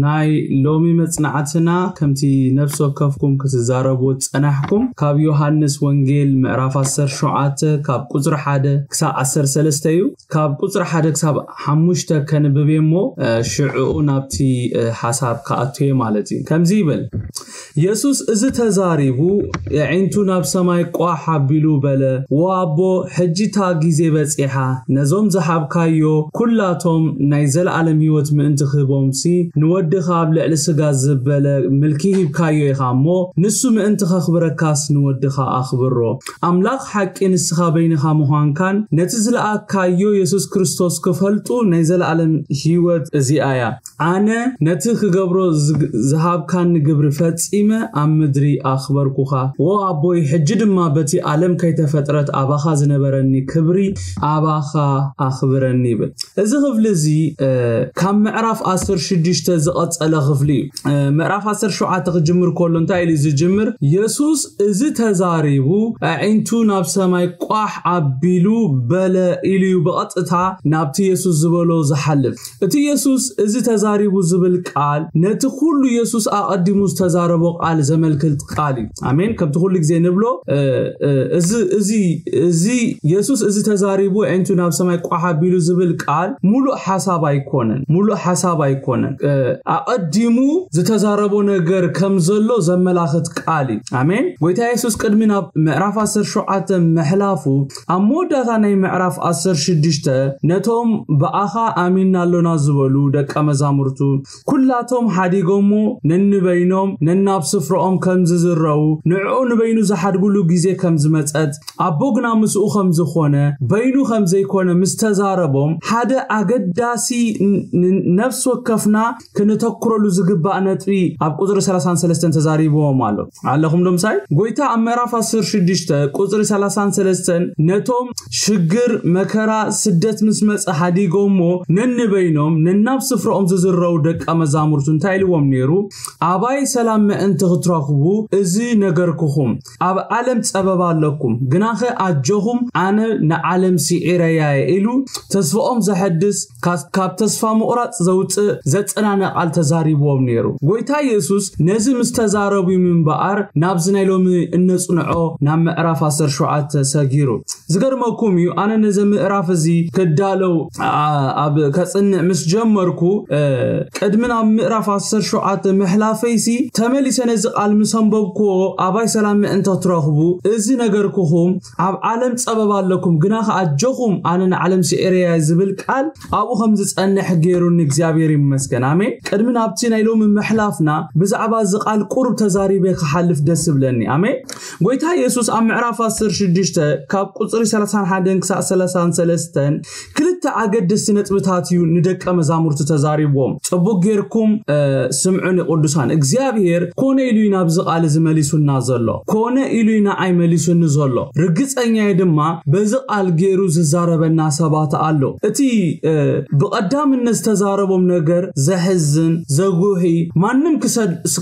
ናይ ሎሚ መጽናዕትና ከምቲ ነፍሲ ወከፍኩም ክትዛረቡ ዝጸናሕኩም ካብ ዮሃንስ ወንጌል ምዕራፍ ዓሰርተ ሸውዓተ ካብ ቁጽሪ ሓደ ክሳብ ዓሰርተ ሰለስተ እዩ። ካብ ቁጽሪ ሓደ ክሳብ ሓሙሽተ ከንብብ እየ እሞ ሽዕኡ ናብቲ ሓሳብ ክኣቱ እየ ማለት እዩ። ከምዚ ይብል። የሱስ እዚ ተዛሪቡ ኣዒንቱ ናብ ሰማይ ቋሕ ኣቢሉ በለ፣ ዎ ኣቦ፣ ሕጂ እታ ግዜ በጺሓ፣ ነዞም ዝሃብካዮ ኩላቶም ናይ ዘለኣለም ህይወት ምእንቲ ክህቦምሲ ንወድኻ ኣብ ልዕሊ ስጋ ዝበለ ምልኪ ሂብካዮ ኢኻ እሞ ንሱ ምእንቲ ከኽብረካስ ንወድኻ ኣኽብሮ። ኣምላኽ ሓቂ ንስኻ በይንኻ ምዃንካን ነቲ ዝለኣካዮ የሱስ ክርስቶስ ክፈልጡ ናይ ዘለኣለም ህይወት እዚኣ እያ። ኣነ ነቲ ክገብሮ ዝሃብካኒ ግብሪ ፈጺመ ኣብ ምድሪ ኣኽበርኩኻ። ዎ ኣቦይ፣ ሕጂ ድማ በቲ ዓለም ከይተፈጥረት ኣባኻ ዝነበረኒ ክብሪ ኣባኻ ኣኽብረኒ ይብል። እዚ ክፍሊ እዚ ካብ ምዕራፍ ዓሰርተ ሽዱሽተ ዝቐጸለ ክፍሊ እዩ። ምዕራፍ ዓሰርተ ሸውዓተ ክጅምር ከሎ እንታይ ኢሉ ዝጅምር? የሱስ እዚ ተዛሪቡ ኣዒንቱ ናብ ሰማይ ቋሕ ኣቢሉ በለ ኢሉ እዩ ብቐጥታ ናብቲ የሱስ ዝበሎ ዝሓልፍ። እቲ የሱስ እዚ ተዛሪቡ ዝብል ቃል ነቲ ኩሉ የሱስ ኣቐዲሙ ዝተዛረቦ ቃል ዘመልክት ቃል እዩ። ኣሜን። ከምቲ ኩሉ ግዜ ንብሎ እዚ የሱስ እዚ ተዛሪቡ ኣዒንቱ ናብ ሰማይ ቋሕ ኣቢሉ ዝብል ቃል ሙሉእ ሓሳብ ኣይኮነን። ሙሉእ ሓሳብ ኣይኮነን። ኣቐዲሙ ዝተዛረቦ ነገር ከም ዘሎ ዘመላኽት ቃል እዩ። ኣሜን። ጎይታ የሱስ ቅድሚ ናብ ምዕራፍ ዓሰርተ ሸውዓተ ምሕላፉ ኣብ መወዳእታ ናይ ምዕራፍ ዓሰርተ ሽዱሽተ ነቶም ብኣኻ ኣሚንና ኣሎና ዝበሉ ደቀ መዛሙርቱ ኩላቶም ሓዲጎሞ ነንበይኖም ነናብ ስፍራኦም ከም ዝዝረዉ ንዕኡ ንበይኑ ዝሓድጉሉ ግዜ ከም ዝመጸት ኣቦ ግና ምስኡ ከም ዝኾነ በይኑ ከም ዘይኮነ ምስ ተዛረቦም ሓደ ኣገዳሲ ነፍሲ ወከፍና ክነተኩረሉ ዝግባእ ነጥቢ ኣብ ቁጽሪ ሰላሳን ሰለስተን ተዛሪብዎም ኣሎ። ኣለኹም ዶ ምሳይ? ጎይታ ኣብ ምዕራፍ ዓሰርተ ሽዱሽተ ቁጽሪ ሰላሳን ሰለስተን ነቶም ሽግር፣ መከራ፣ ስደት ምስ መጸ ሓዲጎሞ ነንበይኖም ነናብ ስፍራኦም ዝዝረዉ ደቀ መዛሙርቱ እንታይ ኢልዎም ነይሩ? ኣባይ ሰላም ምእንቲ ክትረኽቡ እዚ ነገርኩኹም። ኣብ ዓለም ጸበባ ኣለኩም፣ ግናኸ ኣጆኹም ኣነ ንዓለም ስዒረያ እየ ኢሉ ተስፋኦም ዘሐድስ ካብ ተስፋ ምቑራጽ ዘውጽእ ዘጸናንዕ ቃል ተዛሪብዎም ነይሩ። ጎይታ የሱስ ነዚ ምስ ተዛረቡ እዩ ምንበኣር ናብዚ ናይ ሎሚ እነጽንዖ ናብ ምዕራፍ ዓሰርተ ሸውዓተ ሰጊሩ። ዝገርመኩም እዩ፣ ኣነ ነዚ ምዕራፍ እዚ ክዳለው ኣብ ከጽንዕ ምስ ጀመርኩ ቅድሚ ናብ ምዕራፍ ዓሰርተ ሸውዓተ ምሕላፈይሲ ተመሊሰ ነዚ ቃል ምስ ኣንበብክዎ ኣባይ ሰላም ምእንቲ ክትረኽቡ እዚ ነገርኩኹም። ኣብ ዓለም ጸበባ ኣለኩም፣ ግናኸ ኣጆኹም ኣነ ንዓለም ስዒረያ ዝብል ቃል ኣብኡ ከም ዝጸንሕ ገይሩኒ እግዚኣብሔር ይመስገን። ኣሜን። ቅድሚ ናብቲ ናይ ሎሚ ምሕላፍና ብዛዕባ እዚ ቃል ቁሩብ ተዛሪበ ክሓልፍ ደስ ይብለኒ። ኣሜን። ጎይታ የሱስ ኣብ ምዕራፍ ዓሰርተ ሽዱሽተ ካብ ቁጽሪ ሰላሳን ሓደን ክሳብ ሰላሳን ሰለስተን ክልተ ኣገደስቲ ነጥብታት እዩ ንደቀ መዛሙርቱ ተዛሪብዎም። ጽቡቅ ጌርኩም ስምዑኒ ቅዱሳን። እግዚኣብሔር ኮነ ኢሉ እዩ ናብዚ ቃል እዚ መሊሱና ዘሎ። ኮነ ኢሉ እዩ ንዓይ መሊሱኒ ዘሎ። ርግጸኛየ ድማ በዚ ቃል ገይሩ ዝዛረበና ሰባት ኣሎ። እቲ ብቐዳምነት ዝተዛረቦም ነገር ዘሕዝን፣ ዘጉሂ፣ ማንም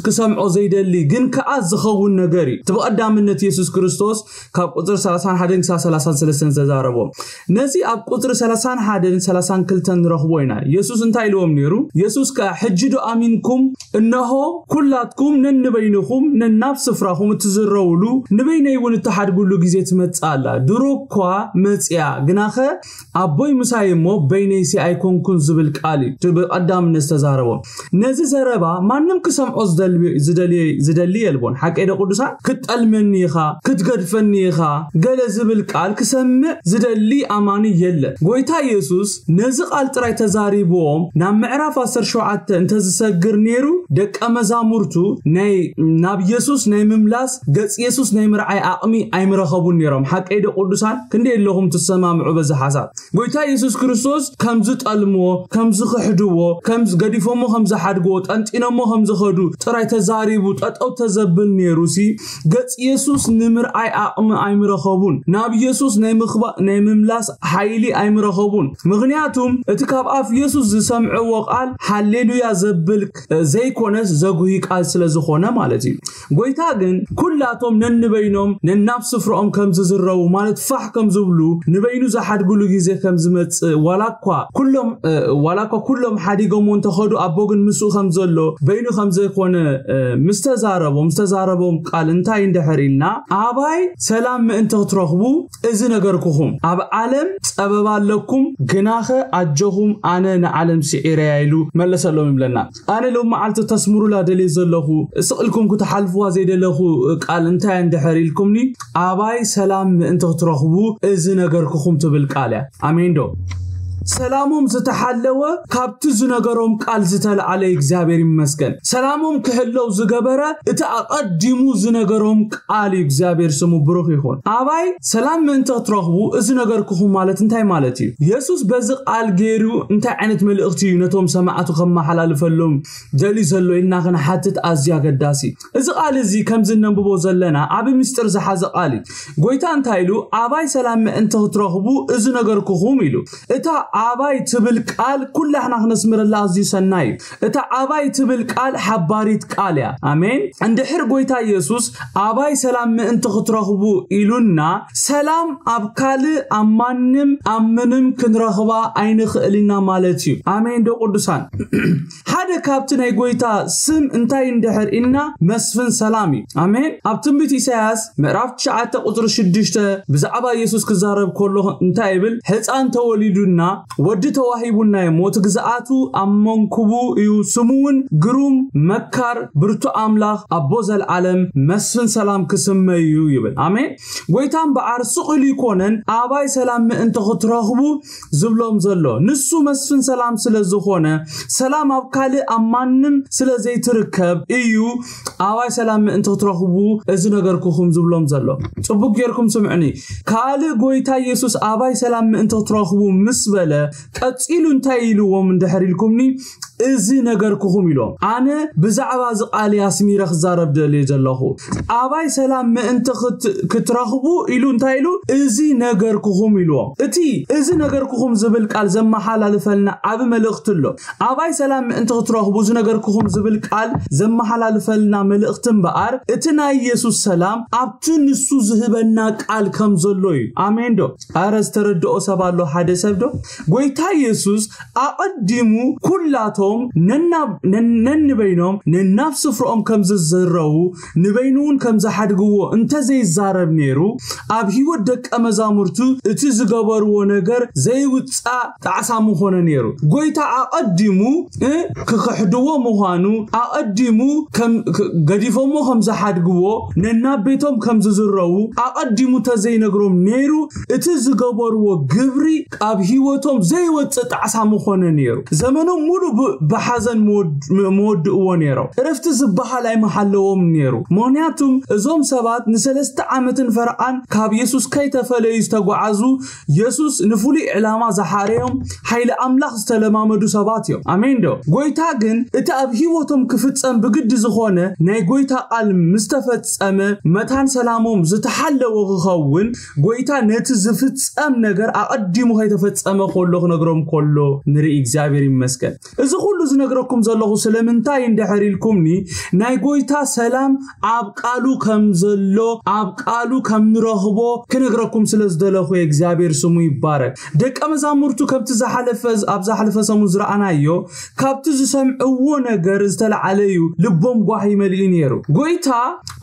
ክሰምዖ ዘይደሊ ግን ከኣ ዝኸውን ነገር እዩ። እቲ ብቐዳምነት የሱስ ክርስቶስ ካብ ቁጽሪ ሰላሳን ሓደን ክሳብ ሰላሳን ሰለስተን ዝተዛረቦም ነዚ ኣብ ቁጽሪ ሰላሳን ሓደን ሰላሳን ክልተን ንረኽቦ ኢና። የሱስ እንታይ ኢልዎም ነይሩ? የሱስ ከኣ ሕጂ ዶ ኣሚንኩም? እነሆ ኩላትኩም ነንበይንኹም ነናብ ስፍራኹም እትዝረውሉ ንበይነይ እውን እትሓድጉሉ ግዜ ትመጽእ ኣላ። ድሮ እኳ መጽያ፣ ግናኸ ኣቦይ ምሳይ እሞ በይነይሲ ኣይኮንኩን ዝብል ቃል እዩ። እቲ ብቐዳምነት ዝተዛረቦም ነዚ ዘረባ ማንም ክሰምዖ ዝደሊ የልቦን። ሓቀይ ዶ ቅዱሳን? ክትጠልመኒ ኢኻ፣ ክትገድፈኒ ኢኻ፣ ገለ ዝብል ቃል ክሰምዕ ዝደሊ ኣማኒ የለን። ጎይታ የሱስ ነዚ ቃል ጥራይ ተዛሪብዎም ናብ ምዕራፍ ዓሰርተ ሸውዓተ እንተዝሰግር ነይሩ ደቀ መዛሙርቱ ናይ ናብ የሱስ ናይ ምምላስ ገጽ የሱስ ናይ ምርዓይ ኣቕሚ ኣይምረኸቡን ነይሮም። ሓቀይ ዶ ቅዱሳን? ክንደይ ኣለኹም ትሰማምዑ በዚ ሓሳብ? ጎይታ የሱስ ክርስቶስ ከም ዝጠልምዎ፣ ከም ዝኽሕድዎ፣ ከም ገዲፎሞ ከም ዝሓድግዎ፣ ጠንጢኖሞ ከም ዝኸዱ ጥራይ ተዛሪቡ ጠጠው ተዘብል ነይሩሲ ገጽ የሱስ ኢየሱስ ንምርኣይ ዓቕሚ ኣይምረኸቡን። ናብ ኢየሱስ ናይ ምኽባእ ናይ ምምላስ ሓይሊ ኣይምረኸቡን። ምኽንያቱም እቲ ካብ ኣፍ ኢየሱስ ዝሰምዕዎ ቃል ሃሌሉያ ዘብል ዘይኮነስ ዘጉሂ ቃል ስለ ዝኾነ ማለት እዩ። ጎይታ ግን ኩላቶም ነንበይኖም ነናብ ስፍራኦም ከም ዝዝረቡ ማለት ፋሕ ከም ዝብሉ ንበይኑ ዝሓድግሉ ግዜ ከም ዝመጽእ ዋላ እኳ ኩሎም ዋላ እኳ ኩሎም ሓዲጎም እንተኸዱ ኣቦ ግን ምስኡ ከም ዘሎ በይኑ ከም ዘይኮነ ምስ ተዛረቦም ዝተዛረቦም ቃል እንታይ እንድሕር ኢልና ኣባይ ሰላም ምእንቲ ክትረኽቡ እዚ ነገርኩኹም። ኣብ ዓለም ጸበባ ኣለኩም፣ ግናኸ ኣጆኹም ኣነ ንዓለም ስዒረያ ኢሉ መለሰሎም ይብለና። ኣነ ሎም መዓልቲ ተስምሩላ ደልየ ዘለኹ ስቕ ኢልኩም ክትሓልፍዋ ዘይደለኹ ቃል እንታይ እንድሕር ኢልኩምኒ ኣባይ ሰላም ምእንቲ ክትረኽቡ እዚ ነገርኩኹም ትብል ቃል እያ። ኣሜን ዶ? ሰላሞም ዝተሓለወ ካብቲ ዝነገሮም ቃል ዝተለዓለ እግዚኣብሔር ይመስገን። ሰላሞም ክሕለው ዝገበረ እቲ ኣቐዲሙ ዝነገሮም ቃል እዩ። እግዚኣብሔር ስሙ ብሩኽ ይኹን። ኣባይ ሰላም ምእንቲ ክትረኽቡ እዚ ነገርኩኹም ማለት እንታይ ማለት እዩ? የሱስ በዚ ቃል ገይሩ እንታይ ዓይነት መልእኽቲ እዩ ነቶም ሰማዕቱ ከመሓላልፈሎም ደልዩ ዘሎ ኢልና ክንሓትት ኣዝዩ ኣገዳሲ። እዚ ቃል እዚ ከምዚ እነንብቦ ዘለና ዓቢ ምስጢር ዝሓዘ ቃል እዩ። ጎይታ እንታይ ኢሉ ኣባይ ሰላም ምእንቲ ክትረኽቡ እዚ ነገርኩኹም ኢሉ። እታ ኣባይ ትብል ቃል ኩላሕና ክነስምረላ ኣዝዩ ሰናይ እዩ። እታ ኣባይ ትብል ቃል ሓባሪት ቃል እያ። ኣሜን። እንድሕር ጎይታ ኢየሱስ ኣባይ ሰላም ምእንቲ ክትረኽቡ ኢሉና ሰላም ኣብ ካልእ ኣብ ማንም ኣብ ምንም ክንረኽባ ኣይንኽእል ኢና ማለት እዩ። ኣሜን ዶ ቅዱሳን? ሓደ ካብቲ ናይ ጎይታ ስም እንታይ እንድሕር ኢልና መስፍን ሰላም እዩ። ኣሜን። ኣብ ትንቢት ኢሳያስ ምዕራፍ ትሽዓተ ቁጽሪ ሽዱሽተ ብዛዕባ ኢየሱስ ክዛረብ ከሎ እንታይ ይብል? ሕፃን ተወሊዱና ወዲ ተዋሂቡና እሞ እቲ ግዝኣቱ ኣብ መንኩቡ እዩ፣ ስሙ እውን ግሩም መካር፣ ብርቱ ኣምላኽ፣ ኣቦ ዘልዓለም፣ መስፍን ሰላም ክስመ እዩ ይብል። ኣሜን። ጎይታ እምበኣር ስቕ ኢሉ ይኮነን ኣባይ ሰላም ምእንቲ ክትረኽቡ ዝብሎም ዘሎ። ንሱ መስፍን ሰላም ስለ ዝኾነ ሰላም ኣብ ካልእ ኣብ ማንም ስለ ዘይትርከብ እዩ ኣባይ ሰላም ምእንቲ ክትረኽቡ እዚ ነገርኩኹም ዝብሎም ዘሎ። ጽቡቅ ጌርኩም ስምዕኒ። ካልእ ጎይታ ኢየሱስ ኣባይ ሰላም ምእንቲ ክትረኽቡ ምስ በለ ቀጺሉ እንታይ ኢልዎም እንድሕር ኢልኩምኒ እዚ ነገርኩኹም ኢልዎም። ኣነ ብዛዕባ እዚ ቃል ኣስሚረ ክዛረብ ደልየ ዘለኹ ኣባይ ሰላም ምእንቲ ክትረኽቡ ኢሉ እንታይ ኢሉ እዚ ነገርኩኹም ኢልዎም። እቲ እዚ ነገርኩኹም ዝብል ቃል ዘመሓላልፈልና ዓቢ መልእኽቲ ኣሎ። ኣባይ ሰላም ምእንቲ ክትረኽቡ እዚ ነገርኩኹም ዝብል ቃል ዘመሓላልፈልና መልእኽቲ እምበኣር እቲ ናይ ኢየሱስ ሰላም ኣብቲ ንሱ ዝህበና ቃል ከም ዘሎ እዩ። ኣሜን ዶ? ኣረ ዝተረድኦ ሰብ ኣሎ ሓደ ሰብ ዶ? ጎይታ ኢየሱስ ኣቐዲሙ ኩላቶም ነናብ ነንበይኖም ነናብ ስፍርኦም ከም ዝዝረዉ ንበይኑ እውን ከም ዝሓድግዎ እንተዘይዛረብ ነይሩ ኣብ ህይወት ደቀ መዛሙርቱ እቲ ዝገበርዎ ነገር ዘይውፃእ ጣዕሳ ምኾነ ነይሩ። ጎይታ ኣቐዲሙ ክኽሕድዎ ምዃኑ ኣቐዲሙ ገዲፎሞ ከም ዝሓድግዎ ነናብ ቤቶም ከም ዝዝረዉ ኣቐዲሙ ተዘይነግሮም ነይሩ እቲ ዝገበርዎ ግብሪ ኣብ ህይወቶም ዘይወፅእ ጣዕሳ ምኾነ ነይሩ። ዘመኖም ሙሉ ብሓዘን መወድእዎ ነይሮም። እረፍቲ ዝበሃል ኣይመሓለዎም ነይሩ። ምኽንያቱም እዞም ሰባት ንሰለስተ ዓመትን ፈረቓን ካብ የሱስ ከይተፈለዩ ዝተጓዓዙ የሱስ ንፍሉይ ዕላማ ዝሓረዮም ሓይሊ ኣምላኽ ዝተለማመዱ ሰባት እዮም። ኣሜን ዶ? ጎይታ ግን እቲ ኣብ ህይወቶም ክፍጸም ብግዲ ዝኾነ ናይ ጎይታ ቃል ምስ ተፈጸመ መታን ሰላሞም ዝተሓለወ ክኸውን ጎይታ ነቲ ዝፍጸም ነገር ኣቐዲሙ ከይተፈጸመ ከሎ ክነግሮም ከሎ ንርኢ። እግዚኣብሔር ይመስገን። እዚ ኩሉ ዝነግረኩም ዘለኹ ስለምንታይ እንድሕር ኢልኩምኒ ናይ ጎይታ ሰላም ኣብ ቃሉ ከም ዘሎ ኣብ ቃሉ ከም ንረኽቦ ክነግረኩም ስለ ዝደለኹ እየ። እግዚኣብሔር ስሙ ይባረክ። ደቀ መዛሙርቱ ከምቲ ዝሓለፈ ኣብ ዝሓለፈ ሰሙን ዝረኣናዮ ካብቲ ዝሰምዕዎ ነገር ዝተለዓለ እዩ ልቦም ጓሂ መሊኡ ነይሩ። ጎይታ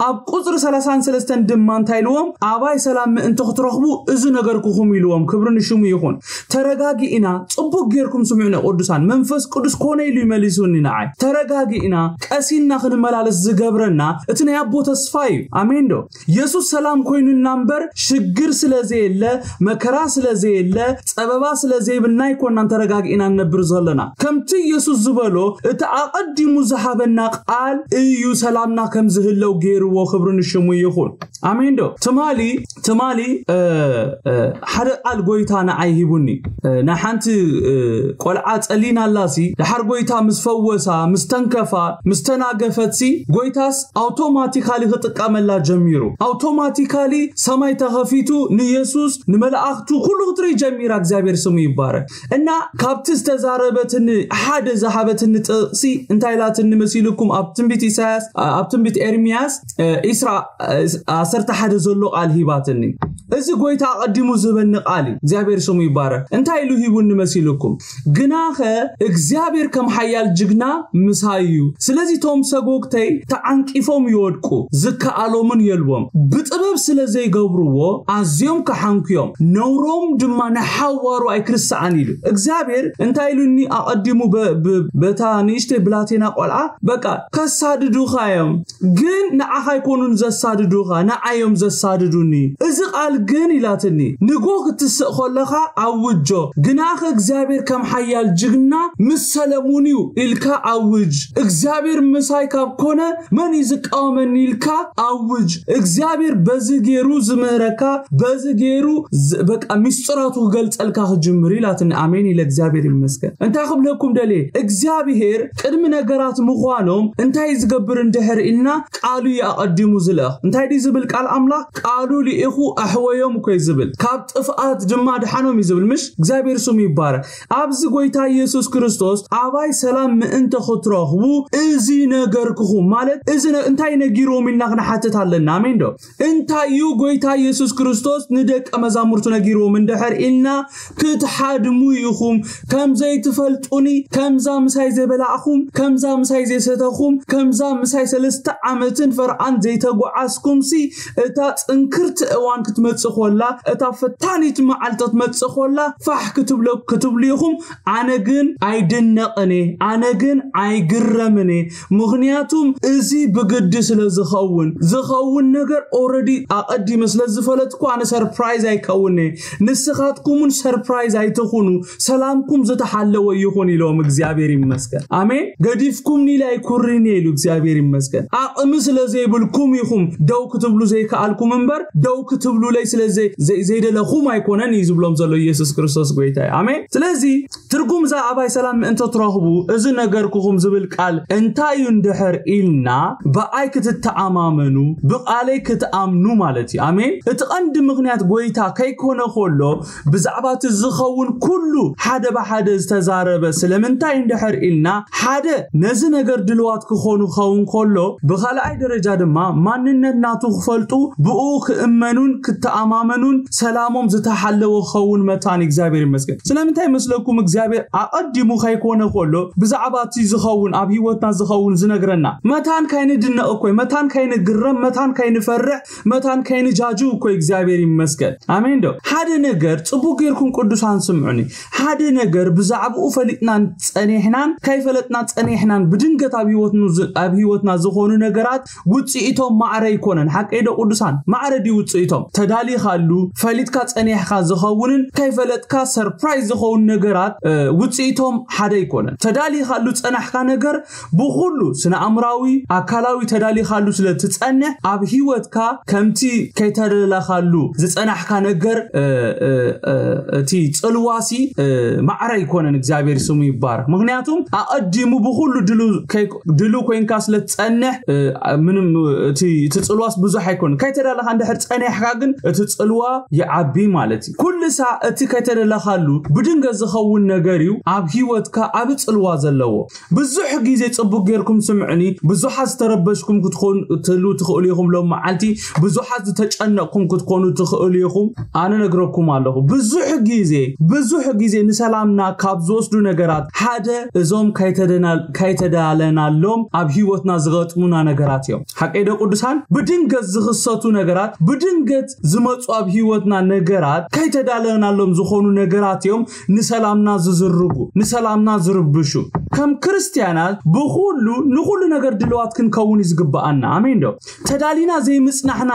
ኣብ ቁፅሪ ሰላሳን ሰለስተን ድማ እንታይ ኢልዎም? ኣባይ ሰላም ምእንቲ ክትረኽቡ እዚ ነገርኩኹም ኢልዎም። ክብሪ ንሽሙ ይኹን። ተረጋጊእና፣ ጽቡቅ ጌርኩም ስምዑኒ ቅዱሳን፣ መንፈስ ቅዱስ ኮነ ኢሉ ይመሊሱኒ ንዓይ። ተረጋጊእና ቀሲንና ክንመላለስ ዝገብረና እቲ ናይ ኣቦ ተስፋ እዩ። ኣሜን ዶ? የሱስ ሰላም ኮይኑና እምበር ሽግር ስለ ዘየለ፣ መከራ ስለ ዘየለ፣ ጸበባ ስለ ዘይብልና ኣይኮናን ተረጋጊእና ንነብር ዘለና። ከምቲ የሱስ ዝበሎ እቲ ኣቐዲሙ ዝሃበና ቃል እዩ ሰላምና ከም ዝህለው ገይሩ። ክብሪ ንሽሙ ይኹን። ኣሜን ዶ? ትማሊ ትማሊ ሓደ ቃል ጎይታ ንዓይ ሂቡኒ። ንሓንቲ ቆልዓ ጸሊና ኣላሲ ድሓር ጎይታ ምስ ፈወሳ፣ ምስ ተንከፋ፣ ምስ ተናገፈትሲ፣ ጎይታስ ኣውቶማቲካሊ ክጥቀመላ ጀሚሩ። ኣውቶማቲካሊ ሰማይ ተኸፊቱ ንየሱስ ንመላእኽቱ ኩሉ ክትርኢ ጀሚራ። እግዚኣብሔር ስሙ ይባረክ። እና ካብቲ ዝተዛረበትኒ ሓደ ዝሃበትኒ ጥቕሲ እንታይ ኢላትኒ መሲልኩም? ኣብ ትንቢት ኢሳያስ፣ ኣብ ትንቢት ኤርሚያስ ኢስራ ዓሰርተ ሓደ ዘሎ ቃል ሂባትኒ። እዚ ጎይታ ኣቐዲሙ ዝህበኒ ቃል እዩ። እግዚኣብሔር ስሙ ይባረክ። እንታይ ኢሉ ሂቡኒ መሲልኩም? ግናኸ እግዚኣብሔር ከም ሓያል ጅግና ምሳይ እዩ። ስለዚ እቶም ሰጎግተይ ተዓንቂፎም ይወድቁ፣ ዝከኣሎምን የልቦም። ብጥበብ ስለ ዘይገብርዎ ኣዝዮም ክሓንኩዮም፣ ነውሮም ድማ ንሓዋሩ ኣይክርስዓን ኢሉ። እግዚኣብሔር እንታይ ኢሉኒ ኣቐዲሙ በ- ብ- በታ ንእሽተይ ብላቴና ቆልዓ? በቃ ከሳድዱኻ እዮም፣ ግን ንዓኻ ኣይኮኑን ዘሳድዱኻ፣ ንዓዮም ዘሳድዱኒ። እዚ ቃል ግን ኢላትኒ፣ ንጎ ክትስእ ከለኻ ኣውጆ፣ ግናኸ እግዚኣብሔር ከም ሓያል ጅግና ምስ ሰለሙን እዩ ኢልካ ኣውጅ። እግዚኣብሔር ምሳይ ካብ ኮነ መን እዩ ዝቃወመኒ ኢልካ ኣውጅ። እግዚኣብሔር በዚ ገይሩ ዝምህረካ፣ በዚ ገይሩ ዝ- በቃ ሚስጥራቱ ክገልጸልካ ክጅምር ኢላትኒ። ኣሜን ኢለ እግዚኣብሔር ይመስገን። እንታይ ክብለኩም ደልየ? እግዚኣብሔር ቅድሚ ነገራት ምዃኖም እንታይ ዝገብር እንድሕር ኢልና ቃሉ እዩ ኣቐዲሙ ዝልእኽ። እንታይ ድዩ ዝብል ቃል ኣምላኽ? ቃሉ ልኢኹ ኣሕወዮም እኮ እዩ ዝብል። ካብ ጥፍኣት ድማ ድሓኖም እዩ ዝብል። ምሽ እግዚኣብሔር ስሙ ይባረክ። ኣብዚ ጎይታ ኢየሱስ ክርስቶስ ኣባይ ሰላም ምእንቲ ክትረኽቡ እዚ ነገርክኹም ማለት እዚ ነ- እንታይ ነጊርዎም ኢልና ክንሓትት ኣለና። ኣሜን ዶ? እንታይ እዩ ጎይታ ኢየሱስ ክርስቶስ ንደቀ መዛሙርቱ ነጊርዎም እንድሕር ኢልና ክትሓድሙ ኢኹም፣ ከም ዘይትፈልጡኒ፣ ከምዛ ምሳይ ዘይበላዕኹም፣ ከምዛ ምሳይ ዘይሰተኹም፣ ከምዛ ምሳይ ሰለስተ ዓመትን ፈርዓን ዘይተጓዓዝኩምሲ እታ ጽንክርቲ እዋን ክትመጽእ ኮላ፣ እታ ፈታኒት መዓልቲ ክትመጽእ ኮላ ፋሕ ክትብለ ክትብሉ ኢኹም። ኣነ ግን ኣይድነቕን እየ፣ ኣነ ግን ኣይግረምን እየ። ምኽንያቱም እዚ ብግዲ ስለ ዝኸውን ዝኸውን ነገር ኦረዲ ኣቐዲመ ስለ ዝፈለጥኩ ኣነ ሰርፕራይዝ ኣይከውንየ። ንስኻትኩም እውን ሰርፕራይዝ ኣይትኹኑ፣ ሰላምኩም ዝተሓለወ ይኹን ኢሎም። እግዚኣብሔር ይመስገን። ኣሜን። ገዲፍኩም ኒላ ኣይኩርን ኢሉ። እግዚኣብሔር ይመስገን። ኣቕሚ ስለ ዘይብልኩም ኢኹም ደው ክትብሉ ዘይከኣልኩም እምበር ደው ክትብሉለይ ስለ ዘይ- ዘይ- ዘይደለኹም ኣይኮነን እዩ ዝብሎም ዘሎ ኢየሱስ ክርስቶስ ጎይታ እዩ። ኣሜን። ስለዚ ትርጉም እዛ ኣባይ ሰላም ምእንተ ትረኽቡ እዚ ነገርኩኹም ዝብል ቃል እንታይ እዩ እንድሕር ኢልና ብኣይ ክትተኣማመኑ ብቃለይ ክትኣምኑ ማለት እዩ። ኣሜን። እቲ ቀንዲ ምኽንያት ጎይታ ከይኮነ ከሎ ብዛዕባ እቲ ዝኸውን ኩሉ ሓደ ብሓደ ዝተዛረበ ስለምንታይ እንድሕር ኢልና ሓደ ነዚ ነገር ድልዋት ክኾኑ ክኸውን ከሎ ብኻልኣይ ደረጃ ድማ ማንነት ናቱ ክፈልጡ ብኡ ክእመኑን ክተኣማመኑን ሰላሞም ዝተሓለወ ክኸውን መታን እግዚኣብሔር ይመስገን። ስለምንታይ መስለኩም እግዚኣብሔር ኣቐዲሙ ከይኮነ ከሎ ብዛዕባ እቲ ዝኸውን ኣብ ህይወትና ዝኸውን ዝነግረና? መታን ካይንድነቕ እኮይ፣ መታን ካይንግረም፣ መታን ካይንፈርሕ፣ መታን ካይንጃጅ እኮይ እግዚኣብሔር ይመስገን። ኣሜን ዶ? ሓደ ነገር ጽቡቅ ጌርኩም ቅዱሳን ስምዑኒ። ሓደ ነገር ብዛዕባኡ ፈሊጥናን ጸኒሕናን ከይፈለጥና ጸኒሕናን ብድንገት ኣብ ህይወትና ዝ- ኣብ ህይወትና ዝኾኑ ነገራት ውጽኢቶም ማዕረ ኣይኮነን። ሓቀይ ዶ ቅዱሳን? ማዕረ ድዩ ውጽኢቶም? ተዳሊኻሉ ፈሊጥካ ጸኒሕካ ዝኸውንን ከይፈለጥካ ሰርፕራይዝ ዝኸውን ነገራት ውጽኢቶም ሓደ ኣይኮነን። ተዳሊኻሉ ዝጸናሕካ ነገር ብኹሉ ስነ ኣእምራዊ ኣካላዊ ተዳሊኻሉ ስለ ትጸንሕ ኣብ ህይወትካ ከምቲ ከይተደለኻሉ ዝጸናሕካ ነገር እቲ ጽልዋሲ ማዕረ ኣይኮነን። እግዚኣብሔር ስሙ ይባረክ። ምክንያቱም ኣቐዲሙ ብኹሉ ድሉ ኮይንካ ስለ ትጸንሕ ምንም እቲ ጽልዋስ ብዙሕ ኣይኮነን። ከይተዳለኻ እንድሕር ጸኒሕካ ግን እቲ ጽልዋ ይዓቢ ማለት እዩ። ኩሉ ሳ እቲ ከይተደለኻሉ ብድንገት ዝኸውን ነገር እዩ ኣብ ህይወትካ ዓቢ ጽልዋ ዘለዎ። ብዙሕ ግዜ ጽቡቅ ጌርኩም ስምዕኒ። ብዙሓት ዝተረበሽኩም ክትኮኑ ትሉ ትኽእሉ ኢኹም። ሎም መዓልቲ ብዙሓት ዝተጨነቕኩም ክትኮኑ ትኽእሉ ኢኹም። ኣነ ነግረኩም ኣለኹ። ብዙሕ ግዜ ብዙሕ ግዜ ንሰላምና ካብ ዝወስዱ ነገራት ሓደ እዞም ከይተደናል- ከይተዳለናሎም ኣብ ህይወትና ዝገጥሙና ነገራት እዮም። ሓቀይ ዶ ቅዱሳን? ብድንገት ዝኽሰቱ ነገራት፣ ብድንገት ዝመጹ ኣብ ህይወትና ነገራት ከይተዳለናሎም ዝኾኑ ነገራት እዮም ንሰላምና ዝዝርጉ፣ ንሰላምና ዝርብሹ። ከም ክርስትያናት ብኹሉ ንኹሉ ነገር ድልዋት ክንከውን እዩ ዝግብኣና። ኣሜን ዶ? ተዳሊና ዘይምጽናሕና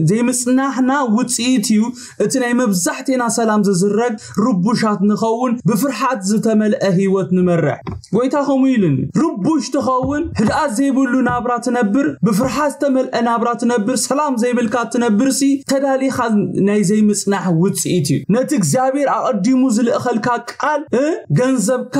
ዘይምጽናሕና ውጽኢት እዩ እቲ ናይ መብዛሕቴና ሰላም ዝዝረግ። ርቡሻት ንኸውን፣ ብፍርሓት ዝተመልአ ህይወት ንመርሕ። ጎይታ ከምኡ ኢሉኒ፣ ርቡሽ ትኸውን፣ ህድኣት ዘይብሉ ናብራ ትነብር፣ ብፍርሓት ዝተመልአ ናብራ ትነብር፣ ሰላም ዘይብልካ ትነብር ሲ ተዳሊኻ ናይ ዘይምጽናሕ ውጽኢት እዩ። ነቲ እግዚኣብሔር ኣቐዲሙ ዝልእኸልካ ቃል እ ገንዘብካ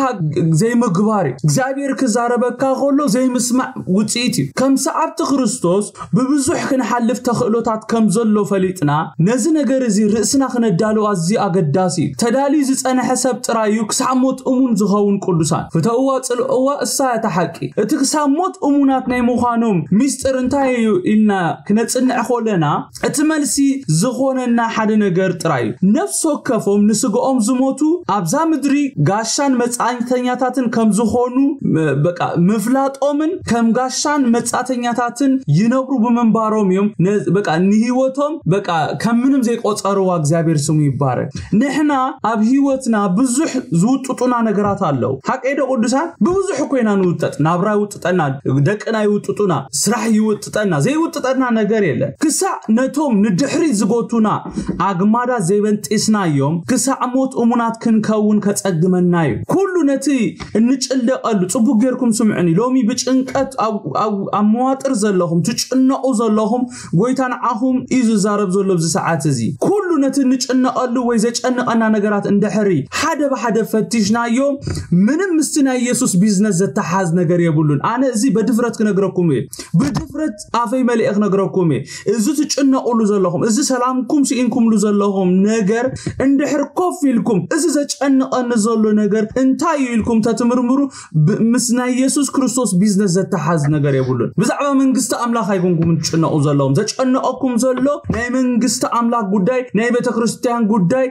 ዘይምግባር እዩ። እግዚኣብሔር ክዛረበካ ከሎ ዘይምስማዕ ውጽኢት እዩ። ከም ሰዓብቲ ክርስቶስ ብብዙሕ ክንሓልፍ ተኽእሎታት ከም ዘሎ ፈሊጥና፣ ነዚ ነገር እዚ ርእስና ክነዳልው ኣዝዩ ኣገዳሲ እዩ። ተዳልዩ ዝጸንሐ ሰብ ጥራይ እዩ ክሳብ ሞት እሙን ዝኸውን። ቅዱሳን ፍተውዋ ጽልእዋ፣ እሳ እታ ሓቂ። እቲ ክሳብ ሞት እሙናት ናይ ምዃኖም ሚስጥር እንታይ እዩ ኢልና ክነጽንዕ ከለና፣ እቲ መልሲ ዝኾነና ሓደ ነገር ጥራይ እዩ። ነፍሲ ወከፎም ንስግኦም ዝሞቱ ኣብዛ ምድሪ ጋሻን መጻእተኛታትን ከም ዝኾኑ በቃ ምፍላጦምን ከም ጋሻን መጻእተኛታትን ይነብሩ ብምንባሮም እዮም በቃ ንህይወቶም በቃ ከም ምንም ዘይቆጸርዋ። እግዚኣብሔር ስሙ ይባረክ። ንሕና ኣብ ህይወትና ብዙሕ ዝውጥጡና ነገራት ኣለዉ። ሓቀይ ዶ ቅዱሳን? ብብዙሕ እኮ ኢና ንውጠጥ። ናብራ ይውጥጠና፣ ደቅና ይውጥጡና፣ ስራሕ ይውጥጠና። ዘይውጥጠና ነገር የለን። ክሳዕ ነቶም ንድሕሪት ዝጎቱና ኣግማዳ ዘይበንጢስናዮም ክሳዕ ሞት እሙናት ክንከውን ከጸግመና እዩ። ኩሉ ነቲ እንጭልደቐሉ፣ ጽቡቅ ጌርኩም ስምዑኒ። ሎሚ ብጭንቀት ኣብ መዋጥር ዘለኹም፣ ትጭነቑ ዘለኹም፣ ጎይታ ንዓኹም እዩ ዝዛረብ ዘሎ ኣብዚ ሰዓት እዚ። ኩሉ ነቲ እንጭነቐሉ ወይ ዘጨንቐና ነገራት እንድሕሪ ሓደ ብሓደ ፈቲሽናዮ፣ ምንም ምስቲ ናይ ኢየሱስ ቢዝነስ ዘተሓዝ ነገር የብሉን። ኣነ እዚ በድፍረት ክነግረኩም እየ። ብድፍረት ኣፈይ መሊኤ ክነግረኩም እየ። እዚ ትጭነቑሉ ዘለኹም፣ እዚ ሰላምኩም ስኢንኩምሉ ዘለኹም ነገር እንድሕር ኮፍ ኢልኩም፣ እዚ ዘጨንቐኒ ዘሎ ነገር እንታይ እዩ ኢልኩም ተትምርምሩ፣ ምስ ናይ ኢየሱስ ክርስቶስ ቢዝነስ ዘተሓዝ ነገር የብሉን። ብዛዕባ መንግስቲ ኣምላኽ ኣይኮንኩም ትጭነቑ ዘለኹም። ዘጨንቐኩም ዘሎ ናይ መንግስቲ ኣምላኽ ጉዳይ፣ ናይ ቤተክርስትያን ጉዳይ፣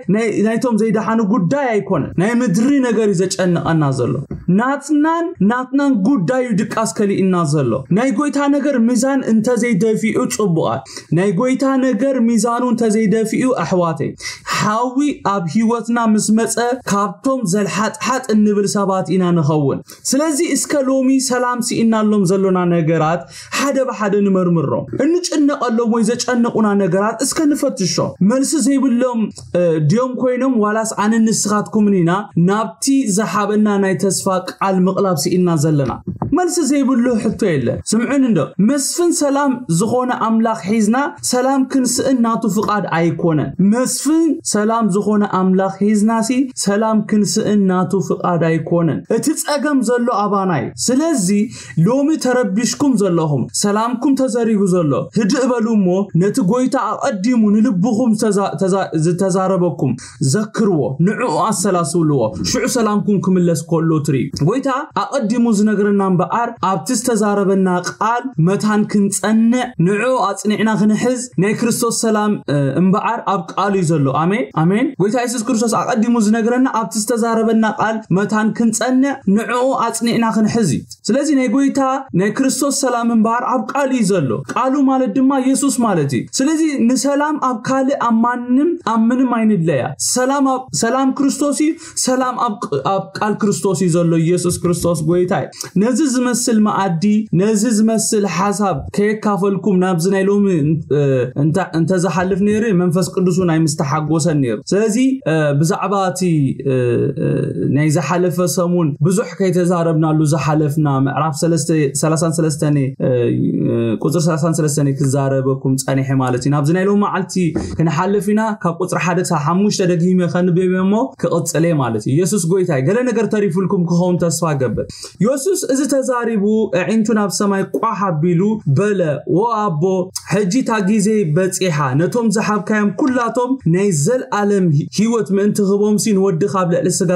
ናይቶም ዘይደሓኑ ጉዳይ ኣይኮነን። ናይ ምድሪ ነገር እዩ ዘጨንቐና ዘሎ። ናትናን ናትናን ጉዳይ እዩ ድቃስ ከሊእና ዘሎ። ናይ ጎይታ ነገር ሚዛን እንተዘይደፊኡ ጽቡቓት፣ ናይ ጎይታ ነገር ሚዛኑ እንተዘይደፊኡ ኣሕዋተይ፣ ሓዊ ኣብ ህይወትና ምስ መጸ ካብቶም ዘልሓጥሓጥ እንብል ሰባት ኢና ንኸውን። ስለዚ እስከ ሎሚ ሰላም ስኢናሎም ዘሎና ነገራት ሓደ ብሓደ ንመርምሮም። እንጭነቐሎም ወይ ዘጨንቑና ነገራት እስከ ንፈትሾም። መልሲ ዘይብሎም ድዮም ኮይኖም ዋላስ ኣነ ንስኻትኩምን ኢና ናብቲ ዝሓበና ናይ ተስፋ ቃል ምቕላብ ስኢና ዘለና? መልሲ ዘይብሉ ሕቶ የለን። ስምዑን እንዶ መስፍን ሰላም ዝኾነ ኣምላኽ ሒዝና ሰላም ክንስእን ናቱ ፍቓድ ኣይኮነን። መስፍን ሰላም ዝኾነ ኣምላኽ ሒዝናሲ ሰላም ክንስእን ናቱ ፍቓድ ኣይኮነን። እቲ ጸገም ዘሎ ኣባናይ። ስለዚ ሎሚ ተረቢሽኩም ዘለኹም፣ ሰላምኩም ተዘሪጉ ዘሎ፣ ህድእ በሉ እሞ ነቲ ጎይታ ኣቐዲሙ ንልብኹም ዝተዛረበኩም ዘክርዎ፣ ንዕኡ ኣሰላስልዎ። ሽዑ ሰላምኩም ክምለስ ከሎ ትርኢ። ጎይታ ኣቐዲሙ ዝነግረና እምበኣር ኣብቲ ዝተዛረበና ቃል መታን ክንጸንዕ፣ ንዕኡ ኣጽኒዕና ክንሕዝ ናይ ክርስቶስ ሰላም እምበኣር ኣብ ቃሉ እዩ ዘሎ። ኣሜን ኣሜን። ጎይታ የሱስ ክርስቶስ ኣቐዲሙ ዝነግረና ኣብቲ ዝተዛረበና ቃል መታን ክንጸንዕ ንዕኡ ኣጽኒዕና ክንሕዝ እዩ። ስለዚ ናይ ጎይታ ናይ ክርስቶስ ሰላም እምበኣር ኣብ ቃሉ እዩ ዘሎ። ቃሉ ማለት ድማ የሱስ ማለት እዩ። ስለዚ ንሰላም ኣብ ካልእ ኣብ ማንም ኣብ ምንም ኣይንድለያ። ሰላም ኣብ ሰላም ክርስቶስ እዩ። ሰላም ኣብ ቃል ክርስቶስ እዩ ዘሎ። ኢየሱስ ክርስቶስ ጎይታ እዩ። ነዚ ዝመስል መኣዲ፣ ነዚ ዝመስል ሓሳብ ከየካፈልኩም ናብዚ ናይ ሎሚ እንተዝሓልፍ ነይሩ መንፈስ ቅዱስ እውን ኣይምስተሓጎሰን ነይሩ። ስለዚ ብዛዕባ እቲ ናይ ዝሓለፈ ሰሙን ብዙሕ ከይተዛረብናሉ ዝሓለፍና ምዕራፍ ሰላሳን ሰለስተን ቁፅሪ ሰላሳን ሰለስተን ክዛረበኩም ፀኒሐ ማለት እዩ። ናብዚ ናይ ሎም መዓልቲ ክንሓልፍ ኢና። ካብ ቁፅሪ ሓደ ክሳብ ሓሙሽተ ደጊመ ከንብብ እሞ ክቕፅል እየ ማለት እዩ። ኢየሱስ ጎይታ እዩ። ገለ ነገር ተሪፉልኩም ክኸውን ተስፋ ገብር። ኢየሱስ እዚ ተዛሪቡ ኣዒንቱ ናብ ሰማይ ቋሕ ኣቢሉ በለ፣ ዎ ኣቦ፣ ሕጂ እታ ግዜ በጺሓ፣ ነቶም ዝሃብካዮም ኩላቶም ናይ ዘልኣለም ህይወት ምእንቲ ክህቦምሲ ንወድኻ ኣብ ልዕሊ ስጋ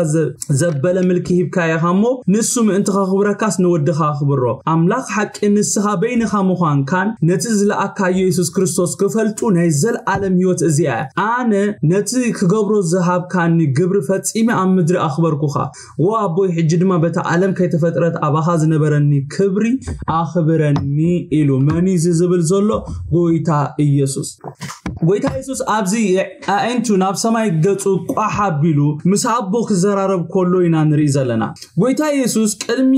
ዘበለ ምልኪ ሂብካዮ ኢኻ እሞ፣ ንሱ ምእንቲ ከኽብረካስ ንወድኻ ኣኽብሮ። ኣምላኽ ሓቂ ንስኻ በይንኻ ምዃንካን ነቲ ዝለኣካዮ የሱስ ክርስቶስ ክፈልጡ ናይ ዘልኣለም ህይወት እዚኣ እያ። ኣነ ነቲ ክገብሮ ዝሃብካኒ ግብሪ ፈጺመ ኣብ ምድሪ ኣኽበርኩኻ። ዎ ኣቦይ፣ ሕጂ ድማ በታ ዓለም ከይተፈጥረት ኣባኻ ዝነበረኒ ክብሪ ኣኽብረኒ ኢሉ። መን እዩ እዚ ዝብል ዘሎ? ጎይታ ኢየሱስ። ጎይታ የሱስ ኣብዚ ኣዒንቱ ናብ ሰማይ ገጹ ቋሕ ኣቢሉ ምስ ኣቦ ክዘራረብ ከሎ ኢና ንርኢ ዘለና። ጎይታ የሱስ ቅድሚ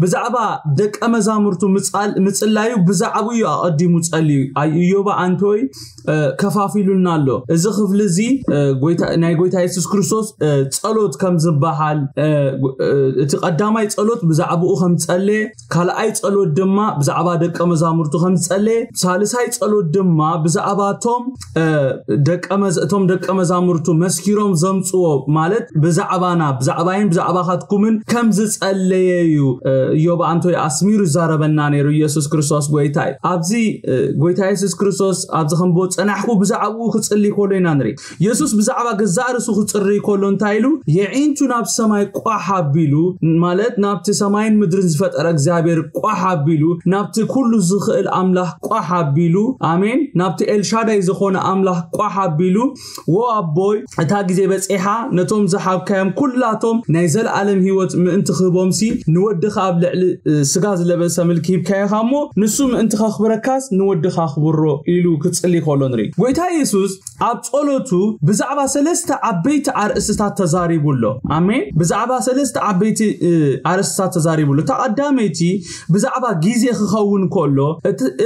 ብዛዕባ ደቀ መዛሙርቱ ምጻል- ምጽላዩ ብዛዕባኡ እዩ ኣቐዲሙ ጸልዩ። ኣይ እዮባ ኣንቶይ ከፋፊሉና ኣሎ። እዚ ክፍሊ እዚ ናይ ጎይታ የሱስ ክርስቶስ ጸሎት ከም ዝበሃል፣ እቲ ቀዳማይ ጸሎት ብዛዕባኡ ከም ጸለየ፣ ካልኣይ ጸሎት ድማ ብዛዕባ ደቀ መዛሙርቱ ከም ዝጸለየ፣ ሳልሳይ ጸሎት ድማ ብዛዕባቶም ደቀ መዝ- እቶም ደቀ መዛሙርቱ መስኪሮም ዘምጽዎ፣ ማለት ብዛዕባና፣ ብዛዕባይን ብዛዕባኻትኩምን ከም ዝጸለየ እዩ። እዮብ ኣንቶይ ኣስሚሩ ይዛረበና ነይሩ። ኢየሱስ ክርስቶስ ጎይታ እዩ። ኣብዚ ጎይታ የሱስ ክርስቶስ ኣብዚ ከም ብኡ ጸናሕኩ ብዛዕባኡ ክጽሊ ከሎ ኢና ንርኢ። የሱስ ብዛዕባ ገዛእ ርእሱ ክጽሪ ከሎ እንታይ ኢሉ? የዒንቱ ናብ ሰማይ ቋሕ ኣቢሉ፣ ማለት ናብቲ ሰማይን ምድርን ዝፈጠረ እግዚኣብሔር ቋሕ ኣቢሉ፣ ናብቲ ኩሉ ዝኽእል ኣምላኽ ቋሕ ኣቢሉ፣ ኣሜን፣ ናብቲ ኤልሻዳይ ዝኾነ ኣምላኽ ቋሕ ኣቢሉ፣ ወ ኣቦይ፣ እታ ግዜ በጺሓ፣ ነቶም ዝሃብካዮም ኩላቶም ናይ ዘለኣለም ህይወት ምእንቲ ክህቦምሲ፣ ንወድኻ ኣብ ልዕሊ ስጋ ዝለበሰ ምልኪ ሂብካዮ ኢኻ እሞ፣ ንሱ ምእንቲ ከኽብረካስ ንወድኻ ኣኽብሮ ኢሉ ክጽሊ ከሎ ንርኢ። ጎይታ የሱስ ኣብ ጸሎቱ ብዛዕባ ሰለስተ ዓበይቲ ኣርእስትታት ተዛሪቡ ኣሎ። ኣሜን። ብዛዕባ ሰለስተ ዓበይቲ ኣርእስትታት ተዛሪቡ ኣሎ። እታ ቀዳመይቲ ብዛዕባ ግዜ ክኸውን ከሎ፣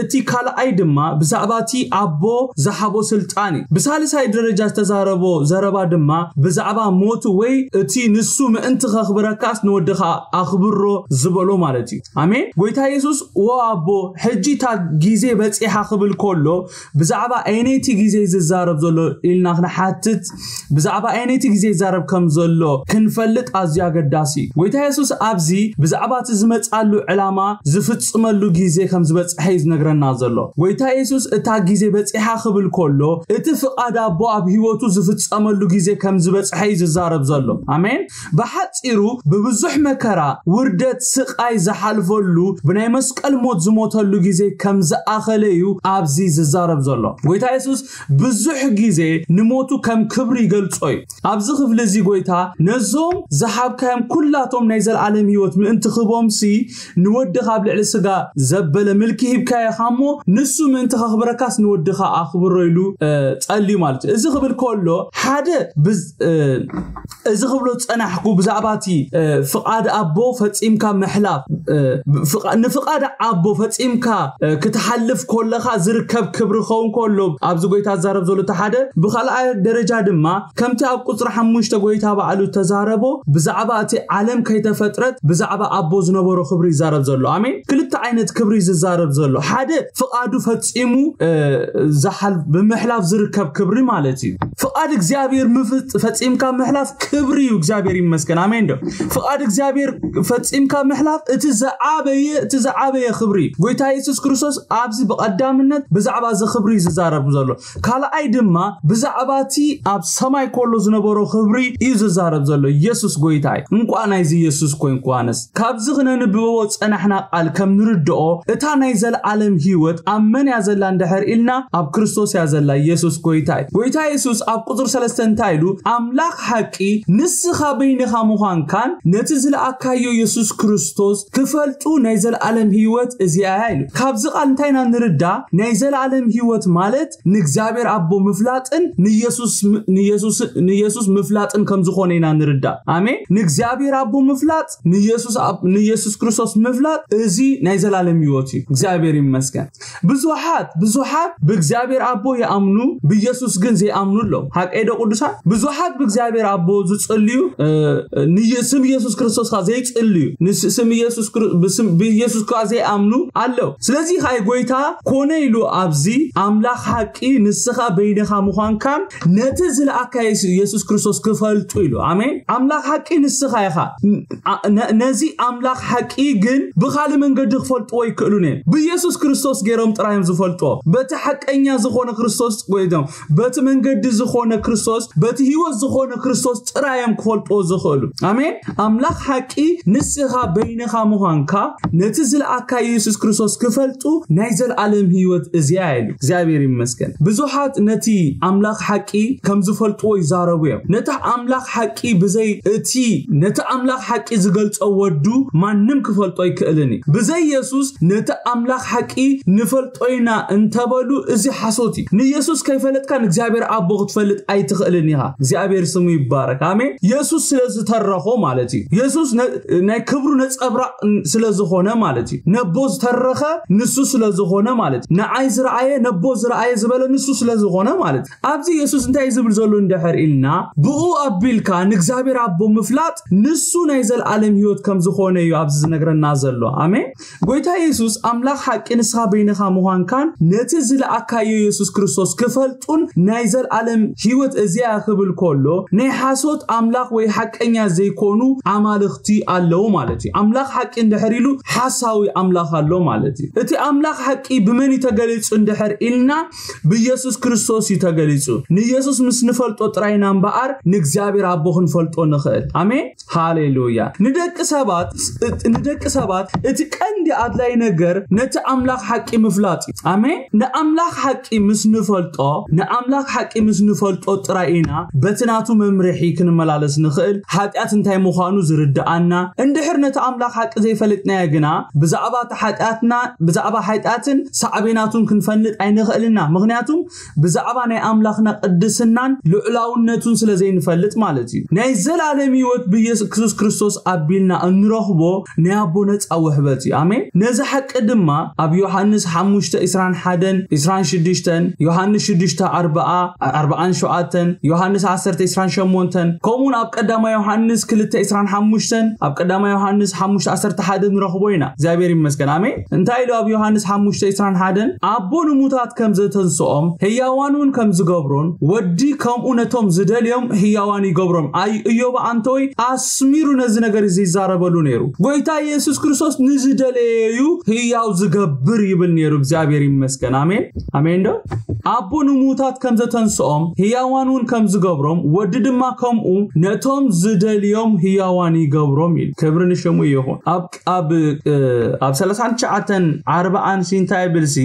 እቲ ካልኣይ ድማ ብዛዕባ እቲ ኣቦ ዝሃቦ ስልጣን እዩ። ብሳልሳይ ደረጃ ዝተዛረቦ ዘረባ ድማ ብዛዕባ ሞቱ ወይ እቲ ንሱ ምእንቲ ከኽብረካስ ንወድኻ ኣኽብሮ ዝበሎ ማለት እዩ። ኣሜን። ጎይታ የሱስ፣ ወ ኣቦ፣ ሕጂ እታ ግዜ በጺሓ ክብል ከሎ፣ ብዛዕባ ኣይነይቲ ግዜ ዝዛረብ ዘሎ ኢልና ክንሓትት፣ ብዛዕባ ኣይነይቲ ግዜ ይዛረብ ከም ዘሎ ክንፈልጥ ኣዝዩ ኣገዳሲ እዩ። ጎይታ የሱስ ኣብዚ ብዛዕባ እቲ ዝመጻሉ ዕላማ ዝፍጽመሉ ግዜ ከም ዝበጽሐ እዩ ዝነግረና ዘሎ። ጎይታ የሱስ እታ ግዜ በጺሓ ክብል ከሎ፣ እቲ ፍቓድ ኣቦ ኣብ ህይወቱ ዝፍጸመሉ ግዜ ከም ዝበጽሐ እዩ ዝዛረብ ዘሎ። ኣሜን። ብሓጺሩ ብብዙሕ መከራ፣ ውርደት፣ ስቓይ ዝሓልፈሉ፣ ብናይ መስቀል ሞት ዝሞተሉ ግዜ ከም ዝኣኸለ እዩ ኣብዚ ዝዛረብ ዘሎ። ጎይታ የሱስ ብዙሕ ግዜ ንሞቱ ከም ክብሪ ይገልጾ እዩ። ኣብዚ ክፍሊ እዚ ጎይታ ነዞም ዝሃብካዮም ኩላቶም ናይ ዘለኣለም ህይወት ምእንቲ ክህቦምሲ ንወድኻ ኣብ ልዕሊ ስጋ ዘበለ ምልኪ ሂብካዮ ኢኻ እሞ ንሱ ምእንቲ ከኽብረካስ ንወድኻ ኣኽብሮ ኢሉ ጸልዩ ማለት እዩ። እዚ ክብል ከሎ ሓደ እዚ ክብሎ ዝጸናሕኩ ብዛዕባ እቲ ፍቓድ ኣቦ ፈጺምካ ምሕላፍ፣ ንፍቓድ ኣቦ ፈጺምካ ክትሓልፍ ከለኻ ዝርከብ ክብሪ ክኸውን ከሎ ኣብዚ ጎይታ ዝዛረብ ዘሎ እቲ ሓደ። ብኻልኣይ ደረጃ ድማ ከምቲ ኣብ ቁጽሪ ሓሙሽተ ጎይታ ባዕሉ ተዛረቦ ብዛዕባ እቲ ዓለም ከይተፈጥረት ብዛዕባ ኣቦ ዝነበሮ ክብሪ ይዛረብ ዘሎ። ኣሜን። ክልተ ዓይነት ክብሪ ዝዛረብ ዘሎ፣ ሓደ ፍቓዱ ፈጺሙ ብምሕላፍ ዝርከብ ክብሪ ማለት እዩ። ፍቓድ እግዚኣብሔር ፈጺምካ ምሕላፍ ክብሪ እዩ። እግዚኣብሔር ይመስገን። ኣሜን ዶ? ፍቓድ እግዚኣብሔር ፈጺምካ ምሕላፍ እቲ ዝዓበየ እቲ ዝዓበየ ክብሪ። ጎይታ የሱስ ክርስቶስ ኣብዚ ብቐዳምነት ብዛዕባ እዚ ክብሪ እዩ ዝዛረብ ዘሎ። ካልኣይ ድማ ብዛዕባ እቲ ኣብ ሰማይ ከሎ ዝነበሮ ክብሪ እዩ ዝዛረብ ዘሎ። ኢየሱስ ጎይታ እዩ። እንቋ ናይዚ ኢየሱስ ኮንኩ ኣነስ። ካብዚ ክነንብቦ ጸናሕና ቃል ከም ንርድኦ እታ ናይ ዘለዓለም ህይወት ኣብ መን እያ ዘላ እንድሕር ኢልና ኣብ ክርስቶስ እያ ዘላ። ኢየሱስ ጎይታ እዩ። ጎይታ የሱስ ኣብ ቁጽሪ ሰለስተ እንታይ ኢሉ? ኣምላኽ ሓቂ ንስኻ በይንኻ ምዃንካን ነቲ ዝለኣካዮ የሱስ ክርስቶስ ክፈልጡ ናይ ዘለዓለም ህይወት እዚኣ እያ ኢሉ። ካብዚ ቃል እንታይ ኢና ንርዳ? ናይ ዘለዓለም ህይወት ማለት ንእግዚኣብሔር ኣቦ ምፍላጥን ንየሱስ ምፍላጥን ከም ዝኾነ ኢና ንርዳ። ኣሜን። ንእግዚኣብሔር ኣቦ ምፍላጥ፣ ንየሱስ ክርስቶስ ምፍላጥ፣ እዚ ናይ ዘላለም ህይወት እዩ። እግዚኣብሔር ይመስገን። ብዙሓት ብዙሓት ብእግዚኣብሔር ኣቦ ይኣምኑ፣ ብኢየሱስ ግን ዘይኣምኑ ኣለዉ። ሓቀይ ዶ ቅዱሳን? ብዙሓት ብእግዚኣብሔር ኣቦ ዝጽልዩ፣ ስም ኢየሱስ ክርስቶስ ከኣ ዘይጽልዩ፣ ብኢየሱስ ከኣ ዘይኣምኑ ኣለዉ። ስለዚ ኸኣ ጎይታ ኮነ ኢሉ ኣብዚ ኣምላኽ ሓቂ ንስኻ በይንኻ ምዃንካን ነቲ ዝለኣካ የሱስ ክርስቶስ ክፈልጡ ኢሉ። ኣሜን። ኣምላኽ ሓቂ ንስኻ ኢኻ። ነዚ ኣምላኽ ሓቂ ግን ብኻልእ መንገዲ ክፈልጥዎ ኣይክእሉን እዮም። ብኢየሱስ ክርስቶስ ገይሮም ጥራይ እዮም ዝፈልጥዎ። በቲ ሓቀኛ ዝኾነ ክርስቶስ ጎይቶም፣ በቲ መንገዲ ዝኾነ ዝኾነ ክርስቶስ፣ በቲ ህይወት ዝኾነ ክርስቶስ ጥራይ እዮም ክፈልጥዎ ዝኽእሉ። ኣሜን። ኣምላኽ ሓቂ ንስኻ በይንኻ ምዃንካ ነቲ ዝለኣካ የሱስ ክርስቶስ ክፈልጡ ናይ ዘለኣለም ህይወት እዚኣ ኢሉ። እግዚኣብሔር ይመስገን። ብዙሓት ነቲ ኣምላኽ ሓቂ ከም ዝፈልጥዎ ይዛረቡ እዮም። ነቲ ኣምላኽ ሓቂ ብዘይ እቲ ነቲ ኣምላኽ ሓቂ ዝገልጾ ወዱ ማንም ክፈልጦ ኣይክእልን እዩ። ብዘይ የሱስ ነቲ ኣምላኽ ሓቂ ንፈልጦ ኢና እንተበሉ እዚ ሓሶት እዩ። ንየሱስ ከይፈለጥካ ንእግዚኣብሔር ኣቦ ክትፈልጥ ኣይትኽእልን ኢኻ። እግዚኣብሔር ስሙ ይባረክ። ኣሜን። የሱስ ስለ ዝተረኾ ማለት እዩ። የሱስ ነ- ናይ ክብሩ ነጸብራቕ ስለ ዝኾነ ማለት እዩ። ነቦ ዝተረኸ ንሱ ስለ ዝኾነ ማለት እዩ። ንዓይ ዝረኣየ ነቦ ዝረኣየ ዝበለ ንሱ ስለ ዝኾነ ማለት እዩ። ኣብዚ የሱስ እንታይ ዝብል ዘሎ እንድሕር ኢልና ብኡ ኣቢልካ ንእግዚኣብሔር ኣቦ ምፍላጥ ንሱ ናይ ዘለኣለም ህይወት ከም ዝኾነ እዩ ኣብዚ ዝነግረና ዘሎ። ኣሜን። ጎይታ የሱስ ኣምላኽ ሓቂ ንስኻ በይንኻ ምዃንካን ነቲ ዝለኣካዮ የሱስ ክርስቶስ ክፈልጡን ናይ ዘለኣለም ህይወት እዚኣ ክብል ከሎ ናይ ሓሶት ኣምላኽ ወይ ሓቀኛ ዘይኮኑ ኣማልኽቲ ኣለዉ ማለት እዩ። ኣምላኽ ሓቂ እንድሕር ኢሉ ሓሳዊ ኣምላኽ ኣሎ ማለት እዩ። እቲ ኣምላኽ ሓቂ ብመን እዩ ተገሊጹ እንድሕር ኢልና ብኢየሱስ ክርስቶስ እዩ ተገሊጹ። ንኢየሱስ ምስ ንፈልጦ ጥራይና እምበኣር ንእግዚኣብሔር ኣቦ ክንፈልጦ ንኽእል። ኣሜን። ሃሌሉያ። ንደቂ ሰባት ንደቂ ሰባት እቲ ቀንዲ ኣድላይ ነገር ነቲ ኣምላኽ ሓቂ ምፍላጥ እዩ። ኣሜን። ንኣምላኽ ሓቂ ምስ ንፈልጦ ንኣምላኽ ሓቂ ምስ ንፈልጦ ጥራይ ኢና በቲ ናቱ መምርሒ ክንመላለስ ንኽእል። ሓጢኣት እንታይ ምዃኑ ዝርድኣና። እንድሕር ነቲ ኣምላኽ ሓቂ ዘይፈለጥናዮ ግና ብዛዕባ እቲ ሓጢኣትና ብዛዕባ ሓጢኣትን ሳዕቤናቱን ክንፈልጥ ኣይንኽእልና። ምኽንያቱም ብዛዕባ ናይ ኣምላኽና ቅድስናን ልዑላውነቱን ስለ ዘይንፈልጥ ማለት እዩ። ናይ ዘላለም ህይወት ብየሱስ ክርስቶስ ኣቢልና እንረኽቦ ናይ ኣቦ ነፃ ውሕበት እዩ። ኣሜን። ነዚ ሓቂ ድማ ኣብ ዮሃንስ ሓሙሽተ ዕስራን ሓደን ዕስራን ሽዱሽተን፣ ዮሃንስ ሽዱሽተ ኣርብዓ ኣርባዓን ሸውዓተን፣ ዮሃንስ ዓሰርተ ዕስራን ሸሞንተን፣ ከምኡውን ኣብ ቀዳማይ ዮሃንስ ክልተ ዕስራን ሓሙሽተን፣ ኣብ ቀዳማይ ዮሃንስ ሓሙሽተ ዓሰርተ ሓደ ንረኽቦ ኢና። እግዚኣብሔር ይመስገን። ኣሜን። እንታይ ኢሉ ኣብ ዮሃንስ ሓሙሽተ ዕስራን ሓደን ኣቦ ንሙታት ከም ዘተንስኦም ህያዋን እውን ከም ዝገብሮን ወዲ ከምኡ ነቶም ዝደልዮም ህያዋን ይገብሮም። ኣይ እዮብ ኣንተወይ ኣስሚሩ ነዚ ነገር እዚ ይዛረበሉ ነይሩ። ጎይታ የሱስ ክርስቶስ ንዝደለየዩ ህያው ዝገብር ይብል ነይሩ። እግዚኣብሔር ይመስገን። ኣሜን። ኣሜን ዶ? ኣቦ ንሙታት ከም ዘተንስኦም ህያዋን እውን ከም ዝገብሮም ወዲ ድማ ከምኡ ነቶም ዝደልዮም ህያዋን ይገብሮም ኢሉ። ክብሪ ንሽሙ ይኹን። ኣብ ኣብ ኣብ ሰላሳን ትሽዓተን ኣርባዓን እንታይ ይብል ሲ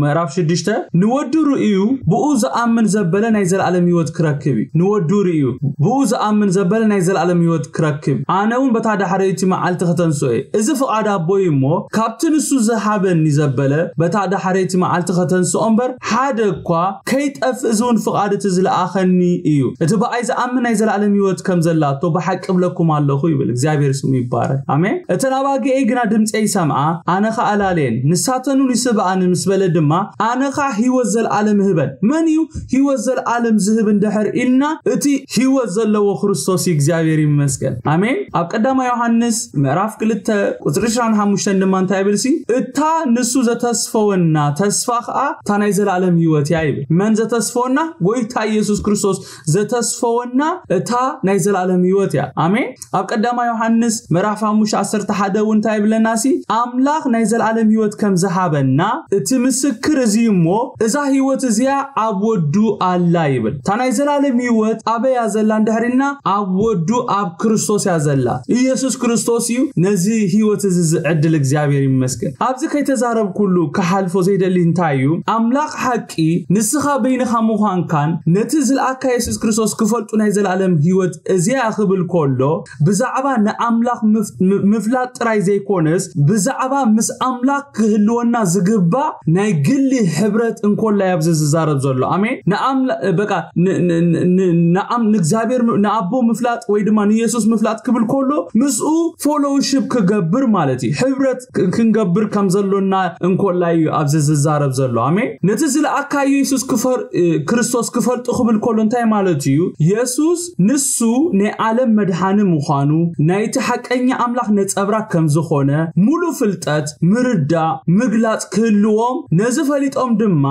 ምዕራፍ ሽዱሽተ ንወዱ ርእዩ ብኡ ዝኣምን ዘበለ ናይ ዘለኣለም ህይወት ክረክብ እዩ። ንወዱ ርእዩ ብኡ ዝኣምን ዘበለ ናይ ዘለኣለም ህይወት ክረክብ ኣነ እውን በታ ዳሕረይቲ መዓልቲ ከተንስኦ እየ። እዚ ፍቓድ ኣቦይ እሞ ካብቲ ንሱ ዝሃበኒ ዘበለ በታ ዳሕረይቲ መዓልቲ ከተንስኦ እምበር ሓደ እኳ ከይጠፍእ እዚ እውን ፍቓድ እቲ ዝለኣኸኒ እዩ። እቲ ብኣይ ዝኣምን ናይ ዘለኣለም ህይወት ከም ዘላቶ ብሓቂ እብለኩም ኣለኹ ይብል። እግዚኣብሔር ስሙ ይባረክ። ኣሜን። እተን ኣባጊዐይ ግና ድምፀይ ይሰምዓ፣ ኣነ ኸኣ ኣላለየን፣ ንሳተን እውን ይስብኣኒ ምስ በለ ድማ ኣነ ኸኣ ህይወት ዘለኣለም እህበን። መን እዩ ህይወት ዘለኣለም ዝህብ እንድሕር ኢልና እቲ ህይወት ዘለዎ ክርስቶስ እዩ። እግዚኣብሔር ይመስገን። ኣሜን። ኣብ ቀዳማ ዮሃንስ ምዕራፍ ክልተ ቁፅሪ ዕስራን ሓሙሽተን ድማ እንታይ ይብል ሲ እታ ንሱ ዘተስፈወና ተስፋ ኸዓ እታ ናይ ዘለኣለም ህይወት እያ ይብል። መን ዘተስፈወና? ጎይታ ኢየሱስ ክርስቶስ ዘተስፈወና እታ ናይ ዘለኣለም ህይወት እያ። ኣሜን። ኣብ ቀዳማ ዮሃንስ ምዕራፍ ሓሙሽተ ዓሰርተ ሓደ እውን እንታይ ይብለና ሲ ኣምላኽ ናይ ዘለኣለም ህይወት ከም ዝሃበና እቲ ምስክር እዚ እሞ እዛ ህይወት እዚኣ ኣብ ወዱ ኣላ ይብል። እታ ናይ ዘለኣለም ህይወት ኣበይ እያ ዘላ እንድሕር ኢልና ኣብ ወዱ ኣብ ክርስቶስ እያ ዘላ። ኢየሱስ ክርስቶስ እዩ ነዚ ህይወት እዚ ዝዕድል። እግዚኣብሔር ይመስገን። ኣብዚ ከይተዛረብኩሉ ክሓልፎ ዘይደሊ እንታይ እዩ? ኣምላኽ ሓቂ ንስኻ በይንኻ ምዃንካን ነቲ ዝለኣካ የሱስ ክርስቶስ ክፈልጡ ናይ ዘለኣለም ህይወት እዚኣ ክብል ከሎ ብዛዕባ ንኣምላኽ ምፍ- ም- ምፍላጥ ጥራይ ዘይኮነስ ብዛዕባ ምስ ኣምላኽ ክህልወና ዝግባእ ናይ ግሊ ሕብረት እንኮላ ኣብዚ ዝዛረብ ዘሎ። ኣሜን። ንኣምላ- በቃ ን- ን- ን- ን- ንኣም- ንእግዚኣብሔር ም- ንኣቦ ምፍላጥ ወይ ድማ ንየሱስ ምፍላጥ ክብል ከሎ ምስኡ ፎሎውሽፕ ክገብር ማለት እዩ። ሕብረት ክ- ክንገብር ከም ዘሎና እንኮላ እዩ ኣብዚ ዝዛረብ ዘሎ። ኣሜን። ነቲ ዝለኣካዮ የሱስ ክፈር- እ፣ ክርስቶስ ክፈልጡ ክብል ከሎ እንታይ ማለት እዩ? የሱስ ንሱ ናይ ዓለም መድሓኒ ምዃኑ ናይቲ ሓቀኛ ኣምላኽ ነጸብራቅ ከም ዝኾነ ሙሉ ፍልጠት ምርዳእ ምግላጽ ክህልዎም ነዚ ፈሊጦም ድማ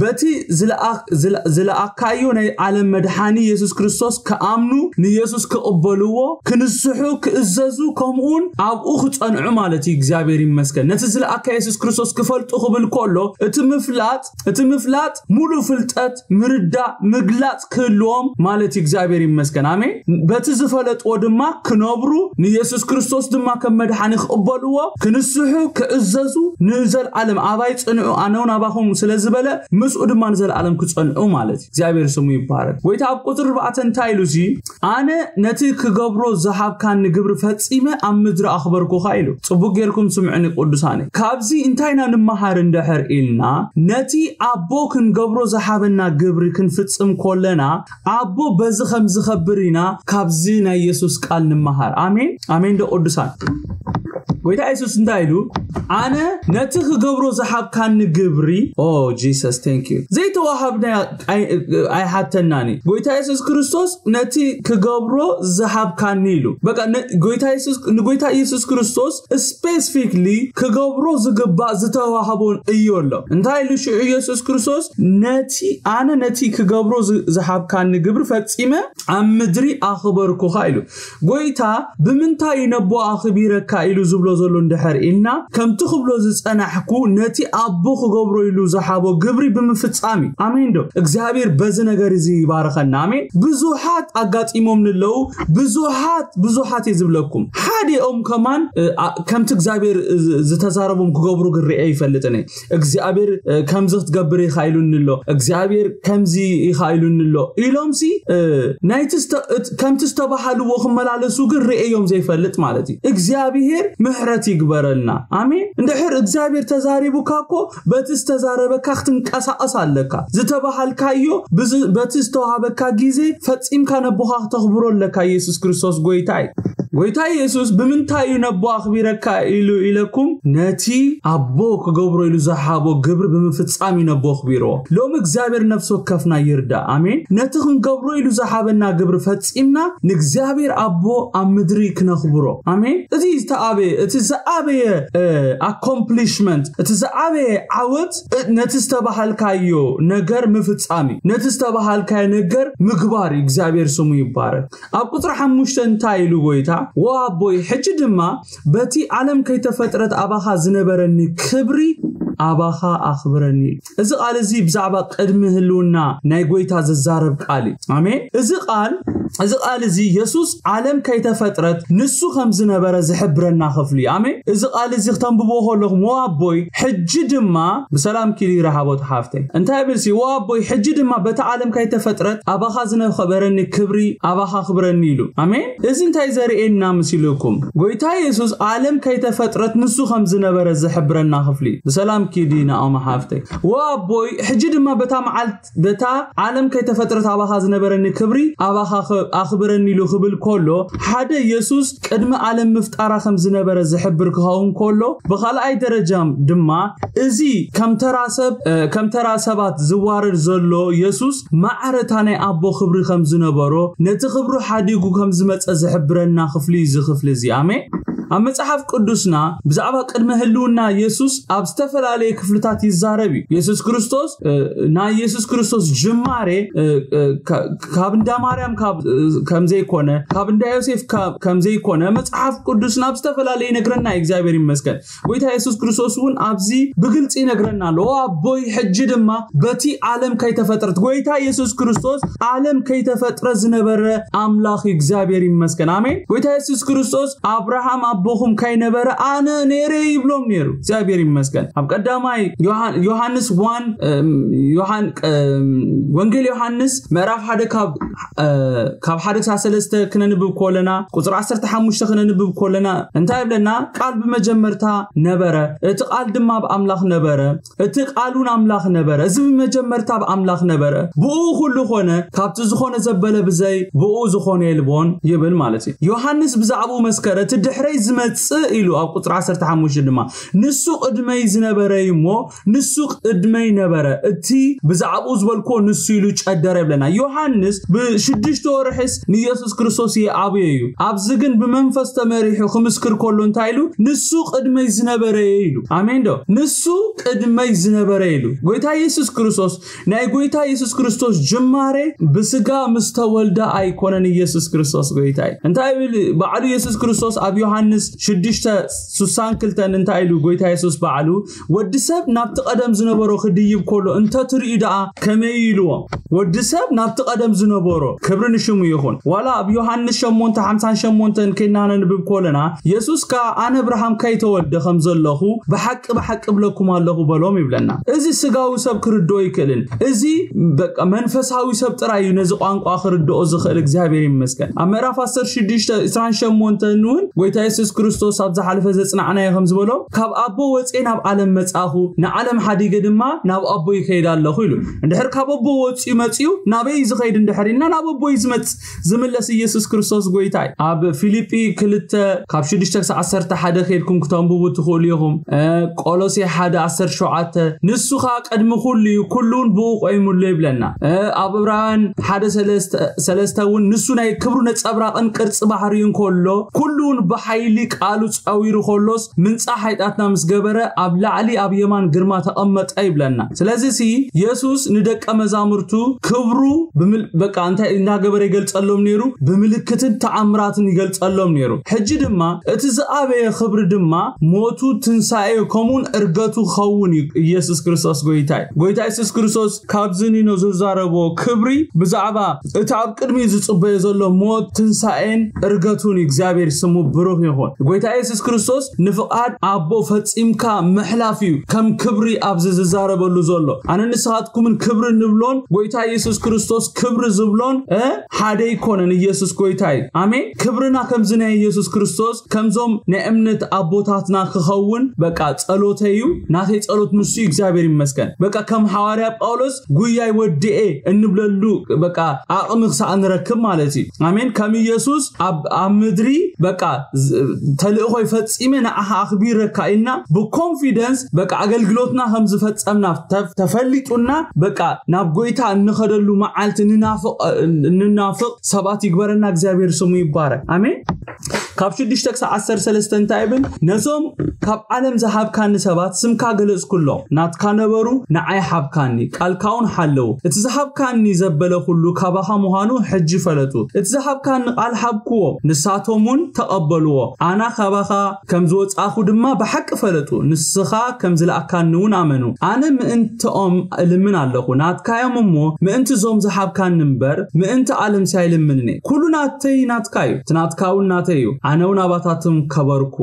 በቲ ዝለኣ- ዝለ- ዝለኣካዮ ናይ ዓለም መድሓኒ የሱስ ክርስቶስ ክኣምኑ ንየሱስ ክቕበልዎ ክንስሑ ክእዘዙ ከምኡውን ኣብኡ ክጸንዑ ማለት እዩ። እግዚኣብሔር ይመስገን። ነቲ ዝለኣካ የሱስ ክርስቶስ ክፈልጡ ክብል ከሎ እቲ ምፍላጥ እቲ ምፍላጥ ሙሉ ፍልጠት ምርዳእ ምግላጽ ክህልዎም ማለት እዩ። እግዚኣብሔር ይመስገን፣ ኣሜን። በቲ ዝፈለጥዎ ድማ ክነብሩ፣ ንኢየሱስ ክርስቶስ ድማ ከም መድሓኒ ክቕበልዎ፣ ክንስሑ፣ ክእዘዙ፣ ንዘልዓለም ኣባይ ጽንዑ ኣነ እውን ኣባኹም ስለ ዝበለ ምስኡ ድማ ንዘልዓለም ክጸንዑ ማለት እዩ። እግዚኣብሔር ስሙ ይባረክ። ጎይታ ኣብ ቁጽሪ ኣርባዕተ እንታይ ኢሉ ሲ ኣነ ነቲ ክገብሮ ዝሃብካኒ ግብሪ ፈጺመ ኣብ ምድሪ ኣኽበርኩኻ ኢሉ። ጽቡቅ ጌርኩም ስምዑኒ ቅዱሳነ። ካብዚ እንታይ ኢና ንመሃር እንድሕር ኢልና፣ ነቲ ኣቦ ክንገብሮ ዝሃበና ግብሪ ክንፍጽም ኮለና ኣቦ በዚ ከም ዝኸብር ኢና ካብዚ ናይ የሱስ ቃል ንመሃር። ኣሜን ኣሜን። ዶ ቅዱሳን ጎይታ የሱስ እንታይ ኢሉ? ኣነ ነቲ ክገብሮ ዝሃብካኒ ግብሪ፣ ኦ ጂሰስ፣ thank you፣ ዘይተዋሃብና ኣይሓተናኒ። ጎይታ የሱስ ክርስቶስ ነቲ ክገብሮ ዝሃብካኒ ኢሉ። በቃ ንጎይታ የሱስ ክርስቶስ ስፔሲፊክሊ ክገብሮ ዝግባእ ዝተዋሃቦን እዩ ኣሎ። እንታይ ኢሉ ሽዑ የሱስ ክርስቶስ? ነቲ ኣነ ነቲ ክገብሮ ዝሃብካኒ ግብሪ ፈጺመ ኣብ ምድሪ ኣኽበርኩኻ ኢሉ። ጎይታ ብምንታይ ነቦ ኣኽቢረካ ኢሉ ዝብሎ ዘሎ እንድሕር ኢልና፣ ከምቲ ክብሎ ዝጸናሕኩ ነቲ ኣቦ ክገብሮ ኢሉ ዝሃቦ ግብሪ ብምፍጻም እዩ። ኣሜን ዶ እግዚኣብሔር በዚ ነገር እዚ ይባርኸና። ኣሜን። ብዙሓት ኣጋጢሞም ንለዉ፣ ብዙሓት ብዙሓት እየ ዝብለኩም። ሓዲኦም ከማን ከምቲ እግዚኣብሔር ዝተዛረቦም ክገብሩ ግርኤ ይፈልጥን እግዚኣብሔር ከምዚ ክትገብር ኢኻ ኢሉኒ ኣሎ፣ እግዚኣብሔር ከምዚ ኢኻ ኢሉኒ ኣሎ ኢሎም ሲ ናይቲ ከምቲ ዝተባሃልዎ ክመላለሱ ግን ርእዮም ዘይፈልጥ ማለት እዩ። እግዚኣብሔር ምሕረት ይግበረልና። ኣሜን። እንድሕር እግዚኣብሔር ተዛሪቡካ እኮ በቲ ዝተዛረበካ ክትንቀሳቐስ ኣለካ። ዝተባሃልካዮ በቲ ዝተዋሃበካ ግዜ ፈጺምካ ነቦኻ ክተኽብሮ ኣለካ። ኢየሱስ ክርስቶስ ጎይታ እዩ። ጎይታ ኢየሱስ ብምንታይ እዩ ነቦ ኣኽቢረካ ኢሉ ኢለኩም? ነቲ ኣቦ ክገብሮ ኢሉ ዝሃቦ ግብሪ ብምፍጻም እዩ ነቦ ኣኽቢርዎ። ሎሚ እግዚኣብሔር ነፍሲ ወከፍና ይርዳእ። ኣሜን። ነቲ ክንገብሮ ኢሉ ዝሃበና ግብሪ ፈጺምና ንእግዚኣብሔር ኣቦ ኣብ ምድሪ ክነኽብሮ። ኣሜን። እዚ ዝተኣበየ እቲ ዝኣበየ ኣኮምፕሊሽመንት እቲ ዝኣበየ ዓወት ነቲ ዝተባሃልካዮ ነገር ምፍጻም እዩ። ነቲ ዝተባሃልካዮ ነገር ምግባር እዩ። እግዚኣብሔር ስሙ ይባረክ። ኣብ ቁፅሪ ሓሙሽተ እንታይ ኢሉ ጎይታ? ወ ኣቦይ ሕጂ ድማ በቲ ዓለም ከይተፈጥረት ኣባኻ ዝነበረኒ ክብሪ ኣባኻ ኣኽብረኒ። እዚ ቃል እዚ ብዛዕባ ቅድሚ ህልውና ናይ ጎይታ ዝዛረብ ቃል እዩ። ኣሜን። እዚ ቃል እዚ ቃል እዚ የሱስ ዓለም ከይተፈጥረት ንሱ ከም ዝነበረ ዝሕብረና ክፍሊ እዩ። ኣሜን። እዚ ቃል እዚ ክተንብቦ ከለኹም ወኣቦይ ሕጂ ድማ ብሰላም ኪዲ ረሃቦት ሓፍተይ እንታይ ብል ሲ ወኣቦይ ሕጂ ድማ በታ ዓለም ከይተፈጥረት ኣባኻ ዝነበረኒ ክብሪ ኣባኻ ክብረኒ ኢሉ። ኣሜን። እዚ እንታይ ዘርእየና ምስልኩም? ጎይታ የሱስ ዓለም ከይተፈጥረት ንሱ ከም ዝነበረ ዝሕብረና ክፍሊ። ብሰላም ኪዲ ናኦም ሓፍተይ። ወኣቦይ ሕጂ ድማ በታ መዓልቲ በታ ዓለም ከይተፈጥረት ኣባኻ ዝነበረኒ ክብሪ ኣባኻ ኣኽብረኒ ኢሉ ክብል ከሎ ሓደ የሱስ ቅድሚ ዓለም ምፍጣራ ከም ዝነበረ ዝሕብር ክኸውን ከሎ ብኻልኣይ ደረጃ ድማ እዚ ከም ተራ ሰብ ከም ተራ ሰባት ዝዋረድ ዘሎ የሱስ ማዕረታ ናይ ኣቦ ክብሪ ከም ዝነበሮ ነቲ ክብሩ ሓዲጉ ከም ዝመፀ ዝሕብረና ክፍሊ እዚ ክፍሊ እዚ። ኣሜን። ኣብ መጽሓፍ ቅዱስና ብዛዕባ ቅድመ ህልውና የሱስ ኣብ ዝተፈላለየ ክፍልታት ይዛረብ እዩ። የሱስ ክርስቶስ ናይ የሱስ ክርስቶስ ጅማሬ ካብ እንዳ ማርያም ከምዘይኮነ ካብ እንዳ ዮሴፍ ከምዘይኮነ መጽሓፍ ቅዱስና ኣብ ዝተፈላለየ ይነግረና። እግዚኣብሔር ይመስገን። ጎይታ የሱስ ክርስቶስ እውን ኣብዚ ብግልፂ ይነግረና ኣሎ። ኣቦይ ሕጂ ድማ በቲ ዓለም ከይተፈጥረት ጎይታ የሱስ ክርስቶስ ዓለም ከይተፈጥረ ዝነበረ ኣምላኽ እግዚኣብሔር ይመስገን። ኣሜን። ጎይታ የሱስ ክርስቶስ ኣብርሃም ኣቦኹም ከይነበረ ኣነ ነይረ ይብሎም ነይሩ። እግዚኣብሔር ይመስገን። ኣብ ቀዳማይ ዮሃንስ ዋን ወንጌል ዮሃንስ ምዕራፍ ሓደ ካብ ሓደ ክሳብ ሰለስተ ክነንብብ ከለና ቁፅሪ ዓሰርተ ሓሙሽተ ክነንብብ ከለና እንታይ ይብለና? ቃል ብመጀመርታ ነበረ፣ እቲ ቃል ድማ ኣብ ኣምላኽ ነበረ፣ እቲ ቃል እውን ኣምላኽ ነበረ። እዚ ብመጀመርታ ኣብ ኣምላኽ ነበረ፣ ብኡ ኩሉ ኮነ፣ ካብቲ ዝኾነ ዘበለ ብዘይ ብኡ ዝኾነ የልቦን ይብል ማለት እዩ። ዮሃንስ ብዛዕባኡ መስከረ፣ እቲ ድሕረይ ዝመጽእ ኢሉ ኣብ ቁፅሪ ዓሰርተ ሓሙሽተ ድማ ንሱ ቅድመይ ዝነበረ እዩ እሞ ንሱ ቅድመይ ነበረ፣ እቲ ብዛዕባኡ ዝበልክዎ ንሱ ኢሉ ጨደረ ይብለና። ዮሃንስ ሽዱሽተ ወርሕስ ንኢየሱስ ክርስቶስ ይኣብዮ እዩ። ኣብዚ ግን ብመንፈስ ተመሪሑ ክምስክር ከሎ እንታይ ኢሉ? "ንሱ ቅድመይ ዝነበረ እየ" ኢሉ። ኣሜን ዶ? "ንሱ ቅድመይ ዝነበረ" ኢሉ። ጎይታ ኢየሱስ ክርስቶስ፣ ናይ ጎይታ ኢየሱስ ክርስቶስ ጅማሬ ብስጋ ምስ ተወልደ ኣይኮነን። ኢየሱስ ክርስቶስ ጎይታ እዩ። እንታይ ይብል ባዕሉ ኢየሱስ ክርስቶስ ኣብ ዮሃንስ ሽዱሽተ ስሳን ክልተን እንታይ ኢሉ? ጎይታ ኢየሱስ ባዕሉ፣ "ወዲ ሰብ ናብቲ ቀደም ዝነበሮ ክድይብ ከሎ እንተትርእዩ ደኣ ከመይ?" ኢልዎም። ወዲ ሰብ ናብቲ ቀደም ዝነበሮ፣ ክብሪ ንሽሙ ይኹን። ዋላ ኣብ ዮሃንስ ሸሞንተ ሓምሳን ሸሞንተን ከይና ነንብብ ከለና፣ የሱስ ከኣ፣ "ኣነ ኣብርሃም ከይተወልደ ከም ዘለኹ ብሓቂ ብሓቂ እብለኩም ኣለኹ" በሎም ይብለና። እዚ ስጋዊ ሰብ ክርድኦ ይክእልን፣ እዚ በቃ መንፈሳዊ ሰብ ጥራይ እዩ ነዚ ቋንቋ ክርድኦ ዝኽእል። እግዚኣብሔር ይመስገን። ኣብ ምዕራፍ ዓሰርተ ሽዱሽተ ዕስራን ሸሞንተን እውን ጎይታ የሱስ ክርስቶስ ኣብ ዝሓለፈ ዘጽናዕናዮ ከም ዝበሎ፣ "ካብ ኣቦ ወጽኤ ናብ ዓለም መጻኹ፣ ንዓለም ሓዲገ ድማ ናብ ኣቦ ይኸይድ ኣለኹ" ኢሉ። እንድሕር ካብ ኣቦ ወጽኡ መጽኡ ናበይ ዝኸይድ እንድሕር ኢልና፣ ናብ ኣቦ እዩ ዝመጽእ ዝምለስ ኢየሱስ ክርስቶስ ጎይታ እዩ። ኣብ ፊልጲ ክልተ ካብ ሽዱሽተ ክሳብ ዓሰርተ ሓደ ከይድኩም ክተንብቡ ትኽእሉ ኢኹም። እ፣ ቆሎሴ ሓደ ዓሰርተ ሸውዓተ፣ "ንሱ ኸኣ ቅድሚ ኩሉ እዩ፣ ኩሉ እውን ብኡ ቆይሙሉ" ይብለና። እ፣ ኣብ ዕብራውያን ሓደ ሰለስተ፣ ሰለስተ እውን፣ "ንሱ ናይ ክብሩ ነጸብራቕን ቅርጺ ባህሪኡን ከሎ፣ ኩሉ እውን ብሓይሊ ቃሉ ጸዊሩ ከሎስ፣ ምንጻሕ ሓጢኣትና ምስ ገበረ፣ ኣብ ላዕሊ ኣብ የማን ግርማ ተቐመጠ" ይብለና። ስለዚ ሲ የሱስ ንደቀ መዛሙርቱ ክብሩ ብምል-፣ በቃ እንታይ እንዳገበረ ይገልጸሎም ነይሩ? ብምልክትን ተኣምራትን ይገልጸሎም ነይሩ። ሕጂ ድማ እቲ ዝኣበየ ክብሪ ድማ ሞቱ፣ ትንሳኤ፣ ከምኡውን እርገቱ ክኸውን እዩ። ኢየሱስ ክርስቶስ ጎይታ እዩ። ጎይታ ኢየሱስ ክርስቶስ ካብዚ ኒኖ ዝዛረቦ ክብሪ ብዛዕባ እቲ ኣብ ቅድሚኡ ዝጽበዮ ዘሎ ሞት፣ ትንሳኤን እርገቱን እዩ። እግዚኣብሔር ስሙ ብሩኽ ይኹን። ጎይታ ኢየሱስ ክርስቶስ ንፍቓድ ኣቦ ፈጺምካ ምሕላፍ እዩ ከም ክብሪ ኣብዚ ዝዛረበሉ ዘሎ። ኣነ ንስኻትኩምን ክብሪ ንብሎን ጎይታ ኢየሱስ ክርስቶስ ክብሪ ዝብሎን፣ እ፣ ሓደ ኣይኮነን። ኢየሱስ ጎይታ እዩ። ኣሜን። ክብርና ከምዚ ናይ ኢየሱስ ክርስቶስ፣ ከምዞም ናይ እምነት ኣቦታትና ክኸውን በቃ ጸሎተይ እዩ። ናተይ ጸሎት ንሱ እዩ። እግዚኣብሔር ይመስገን። በቃ ከም ሓዋርያ ጳውሎስ ጉያይ ወዲኤ እንብለሉ በቃ ዓቕሚ ክሳዕ ንረክብ ማለት እዩ። ኣሜን። ከም ኢየሱስ ኣብ፣ ኣብ ምድሪ በቃ ዝ-፣ ተልእኾይ ፈጺመ ንዓኻ ኣኽቢረካ ኢልና ብኮንፊደንስ በቃ ኣገልግሎትና ከም ዝፈጸምና ተ-፣ ተፈሊጡና በቃ ናብ ጎይታ እንኸደሉ መዓልቲ ንናፍቕ፣ እንናፍቕ ሰባት ይግበረና። እግዚኣብሔር ስሙ ይባረክ። ኣሜን። ካብ ሽዱሽተ ክሳብ ዓሰርተ ሰለስተ እንታይ ይብል? "ነዞም ካብ ዓለም ዝሃብካኒ ሰባት ስምካ ገለጽኩሎም፣ ናትካ ነበሩ፣ ንዓይ ሃብካኒ፣ ቃልካ እውን ሓለዉ። እቲ ዝሃብካኒ ዘበለ ኩሉ ካባኻ ምዃኑ ሕጂ ፈለጡ። እቲ ዝሃብካኒ ቃል ሃብክዎም፣ ንሳቶም እውን ተቐበልዎ። ኣና ካባኻ ከም ዝወጻእኩ ድማ ብሓቂ ፈለጡ፣ ንስኻ ከም ዝለኣካኒ እውን ኣመኑ። ኣነ ምእንትኦም እልምን ኣለኹ፣ ናትካዮም እሞ ምእንቲ እዞም ዝሃብካኒ እምበር፣ ምእንቲ ዓለምሲ ኣይልምንን እየ። ኩሉ ናተይ ናትካ እዩ፣ እቲ ናትካ እውን ናተይ እዩ። ኣነ እውን ኣባታቶም ከበርኩ።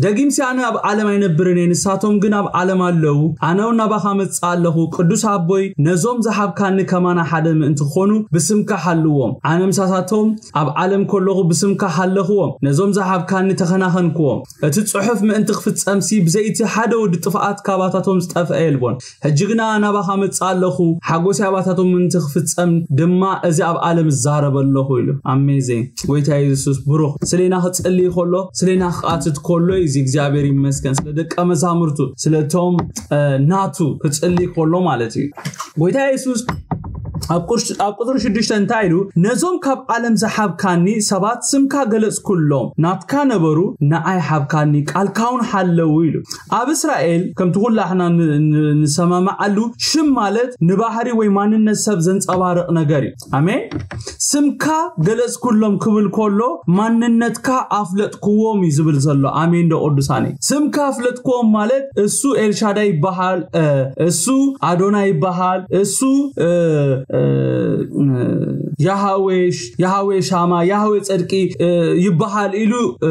ደጊምሲ ኣነ ኣብ ዓለም ኣይነብርን እየ፣ ንሳቶም ግን ኣብ ዓለም ኣለዉ። ኣነ እውን ናባኻ መጽእ ኣለኹ። ቅዱስ ኣቦይ፣ ነዞም ዝሃብካኒ ከማና ሓደ ምእንቲ ክኾኑ ብስምካ ሓልዎም። ኣነ ምሳታቶም ኣብ ዓለም ከለኹ ብስምካ ሃለኽዎም፣ ነዞም ዝሃብካኒ ተኸናኸንክዎም። እቲ ጽሑፍ ምእንቲ ክፍጸምሲ ብዘይቲ ሓደ ወዲ ጥፍኣት ካባታቶም ዝጠፍአ የልቦን። ሕጂ ግና ናባኻ መጽእ ኣለኹ፣ ሓጎሲ ኣባታቶም ምእንቲ ክፍጸም ድማ እዚ ኣብ ዓለም እዛረብ ኣለኹ" ኢሉ። ኣሜዚንግ። ጎይታ የሱስ ብሩኽ። ስሌና ክጽልይ ከሎ፣ ስሌና ክኣትት ከሎ እዩ እዚ። እግዚኣብሔር ይመስገን። ስለ ደቀ መዛሙርቱ፣ ስለቶም፣ እ፣ ናቱ ክጽልይ ከሎ ማለት እዩ። ጎይታ የሱስ ኣብ ቁርሽ-፣ ኣብ ቁጽሪ ሽዱሽተ እንታይ ኢሉ? "ነዞም ካብ ዓለም ዝሓብካኒ ሰባት ስምካ ገለጽኩሎም፣ ናትካ ነበሩ፣ ንዓይ ሓብካኒ፣ ቃልካ እውን ሓለዉ" ኢሉ። ኣብ እስራኤል ከምቲ ኩላሕና ን-፣ ን-፣ ንሰማማዓሉ ሽም ማለት ንባህሪ ወይ ማንነት ሰብ ዘንጸባርቕ ነገር እዩ። ኣሜን። "ስምካ ገለጽኩሎም" ክብል ከሎ ማንነትካ ኣፍለጥክዎም እዩ ዝብል ዘሎ። ኣሜን ዶ ቅዱሳነይ? ስምካ ኣፍለጥክዎም ማለት እሱ ኤልሻዳይ ይበሃል፣ እ፣ እሱ ኣዶናይ ይበሃል፣ እሱ፣ እ፣ እ፣ እ፣ ያሃዌ ሽ-፣ ያሃዌ ሻማ፣ ያሃዌ ጸድቂ፣ እ፣ ይበሃል ኢሉ፣ እ፣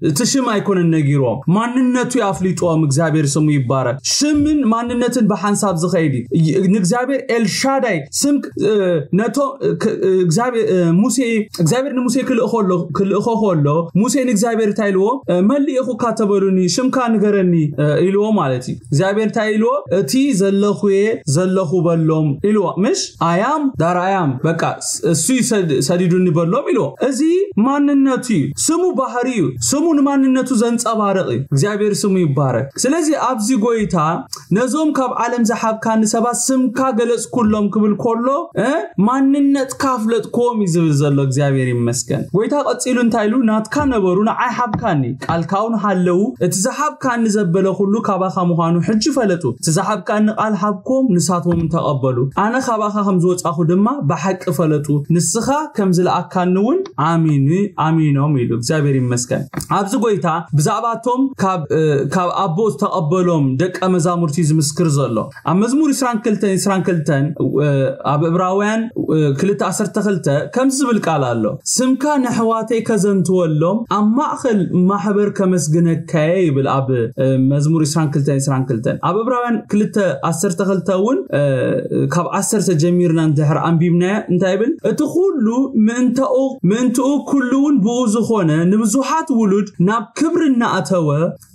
እቲ ሽም ኣይኮነን ነጊርዎም። ማንነቱ እዩ ኣፍሊጥዎም። እግዚኣብሔር ስሙ ይባረክ። ሽምን ማንነትን ብሓንሳብ ዝኸይድ እዩ። ይ-፣ ንእግዚኣብሔር ኤልሻዳይ ስም ክ-፣ እ፣ ነቶ-፣ ክ-፣ እ፣ እግዚኣብሔር፣ እ፣ ሙሴ፣ እግዚኣብሔር ንሙሴ ክልእኾ ኣሎ፣ ክልእኾ ከሎ፣ ሙሴ ንእግዚኣብሔር እንታይ ኢልዎ? እ፣ "መን ልኢኹካ ተበሉኒ፣ ሽምካ ንገረኒ?" እ፣ ኢልዎ ማለት እዩ። እግዚኣብሔር እንታይ ኢልዎ? "እቲ ዘለኹ እየ ዘለኹ በሎም" ኢልዎ። ምሽ? "ኣያም ዳር ኣያም፣ በቃ፣ ስ-፣ እሱ ይሰድ-፣ ሰዲዱኒ በሎም" ኢልዎ። እዚ ማንነቱ እዩ። ስሙ ባህሪ እዩ። ስሙ ንማንነቱ ዘንጸባርቕ እዩ። እግዚኣብሔር ስሙ ይባረክ። ስለዚ ኣብዚ ጎይታ፣ "ነዞም ካብ ዓለም ዝሓብካኒ ሰባት ስምካ ገለጽኩሎም" ክብል ከሎ፣ እ፣ ማንነትካ ኣፍለጥኮ ኦም እዩ ዝብል ዘሎ እግዚኣብሔር ይመስገን። ጎይታ ቀጺሉ እንታይ ኢሉ? ናትካ ነበሩ ንዓይ ሓብካኒ፣ ቃልካ እውን ሃለው፣ እቲ ዝሓብካኒ ዘበለ ኩሉ ካባኻ ምዃኑ ሕጂ ፈለጡ። እቲ ዝሓብካኒ ቃል ሃብኩም፣ ንሳቶም ተቐበሉ። ኣነ ካባኻ ከም ዝወጻኹ ድማ ብሓቂ ፈለጡ፣ ንስኻ ከም ዝለኣካኒ እውን ኣሚኑ ኣሚኖም ኢሉ እግዚኣብሔር ይመስገን። ኣብዚ ጎይታ ብዛዕባቶም ካብ ካብ ኣቦ ዝተቐበሎም ደቀ መዛሙርቲ ዝምስክር ዘሎ ኣብ መዝሙር 22 22 ኣብ እብራውያን ክልተ ዓሰርተ ክልተ ከምዚ ዝብል ቃል ኣሎ። ስምካ ንሕዋተይ ከዘንትወሎም ኣብ ማእኸል ማሕበር ከመስግነካየ ይብል ኣብ መዝሙር 22 22 ኣብ እብራውያን ክልተ ዓሰርተ ክልተ እውን ካብ ዓሰርተ ጀሚርና እንድሕር ኣንቢብናዮ እንታይ ይብል? እቲ ኩሉ ምእንታኡ ምእንትኡ ኩሉ እውን ብኡ ዝኾነ ንብዙሓት ውሉድ ናብ ክብሪ እናኣተወ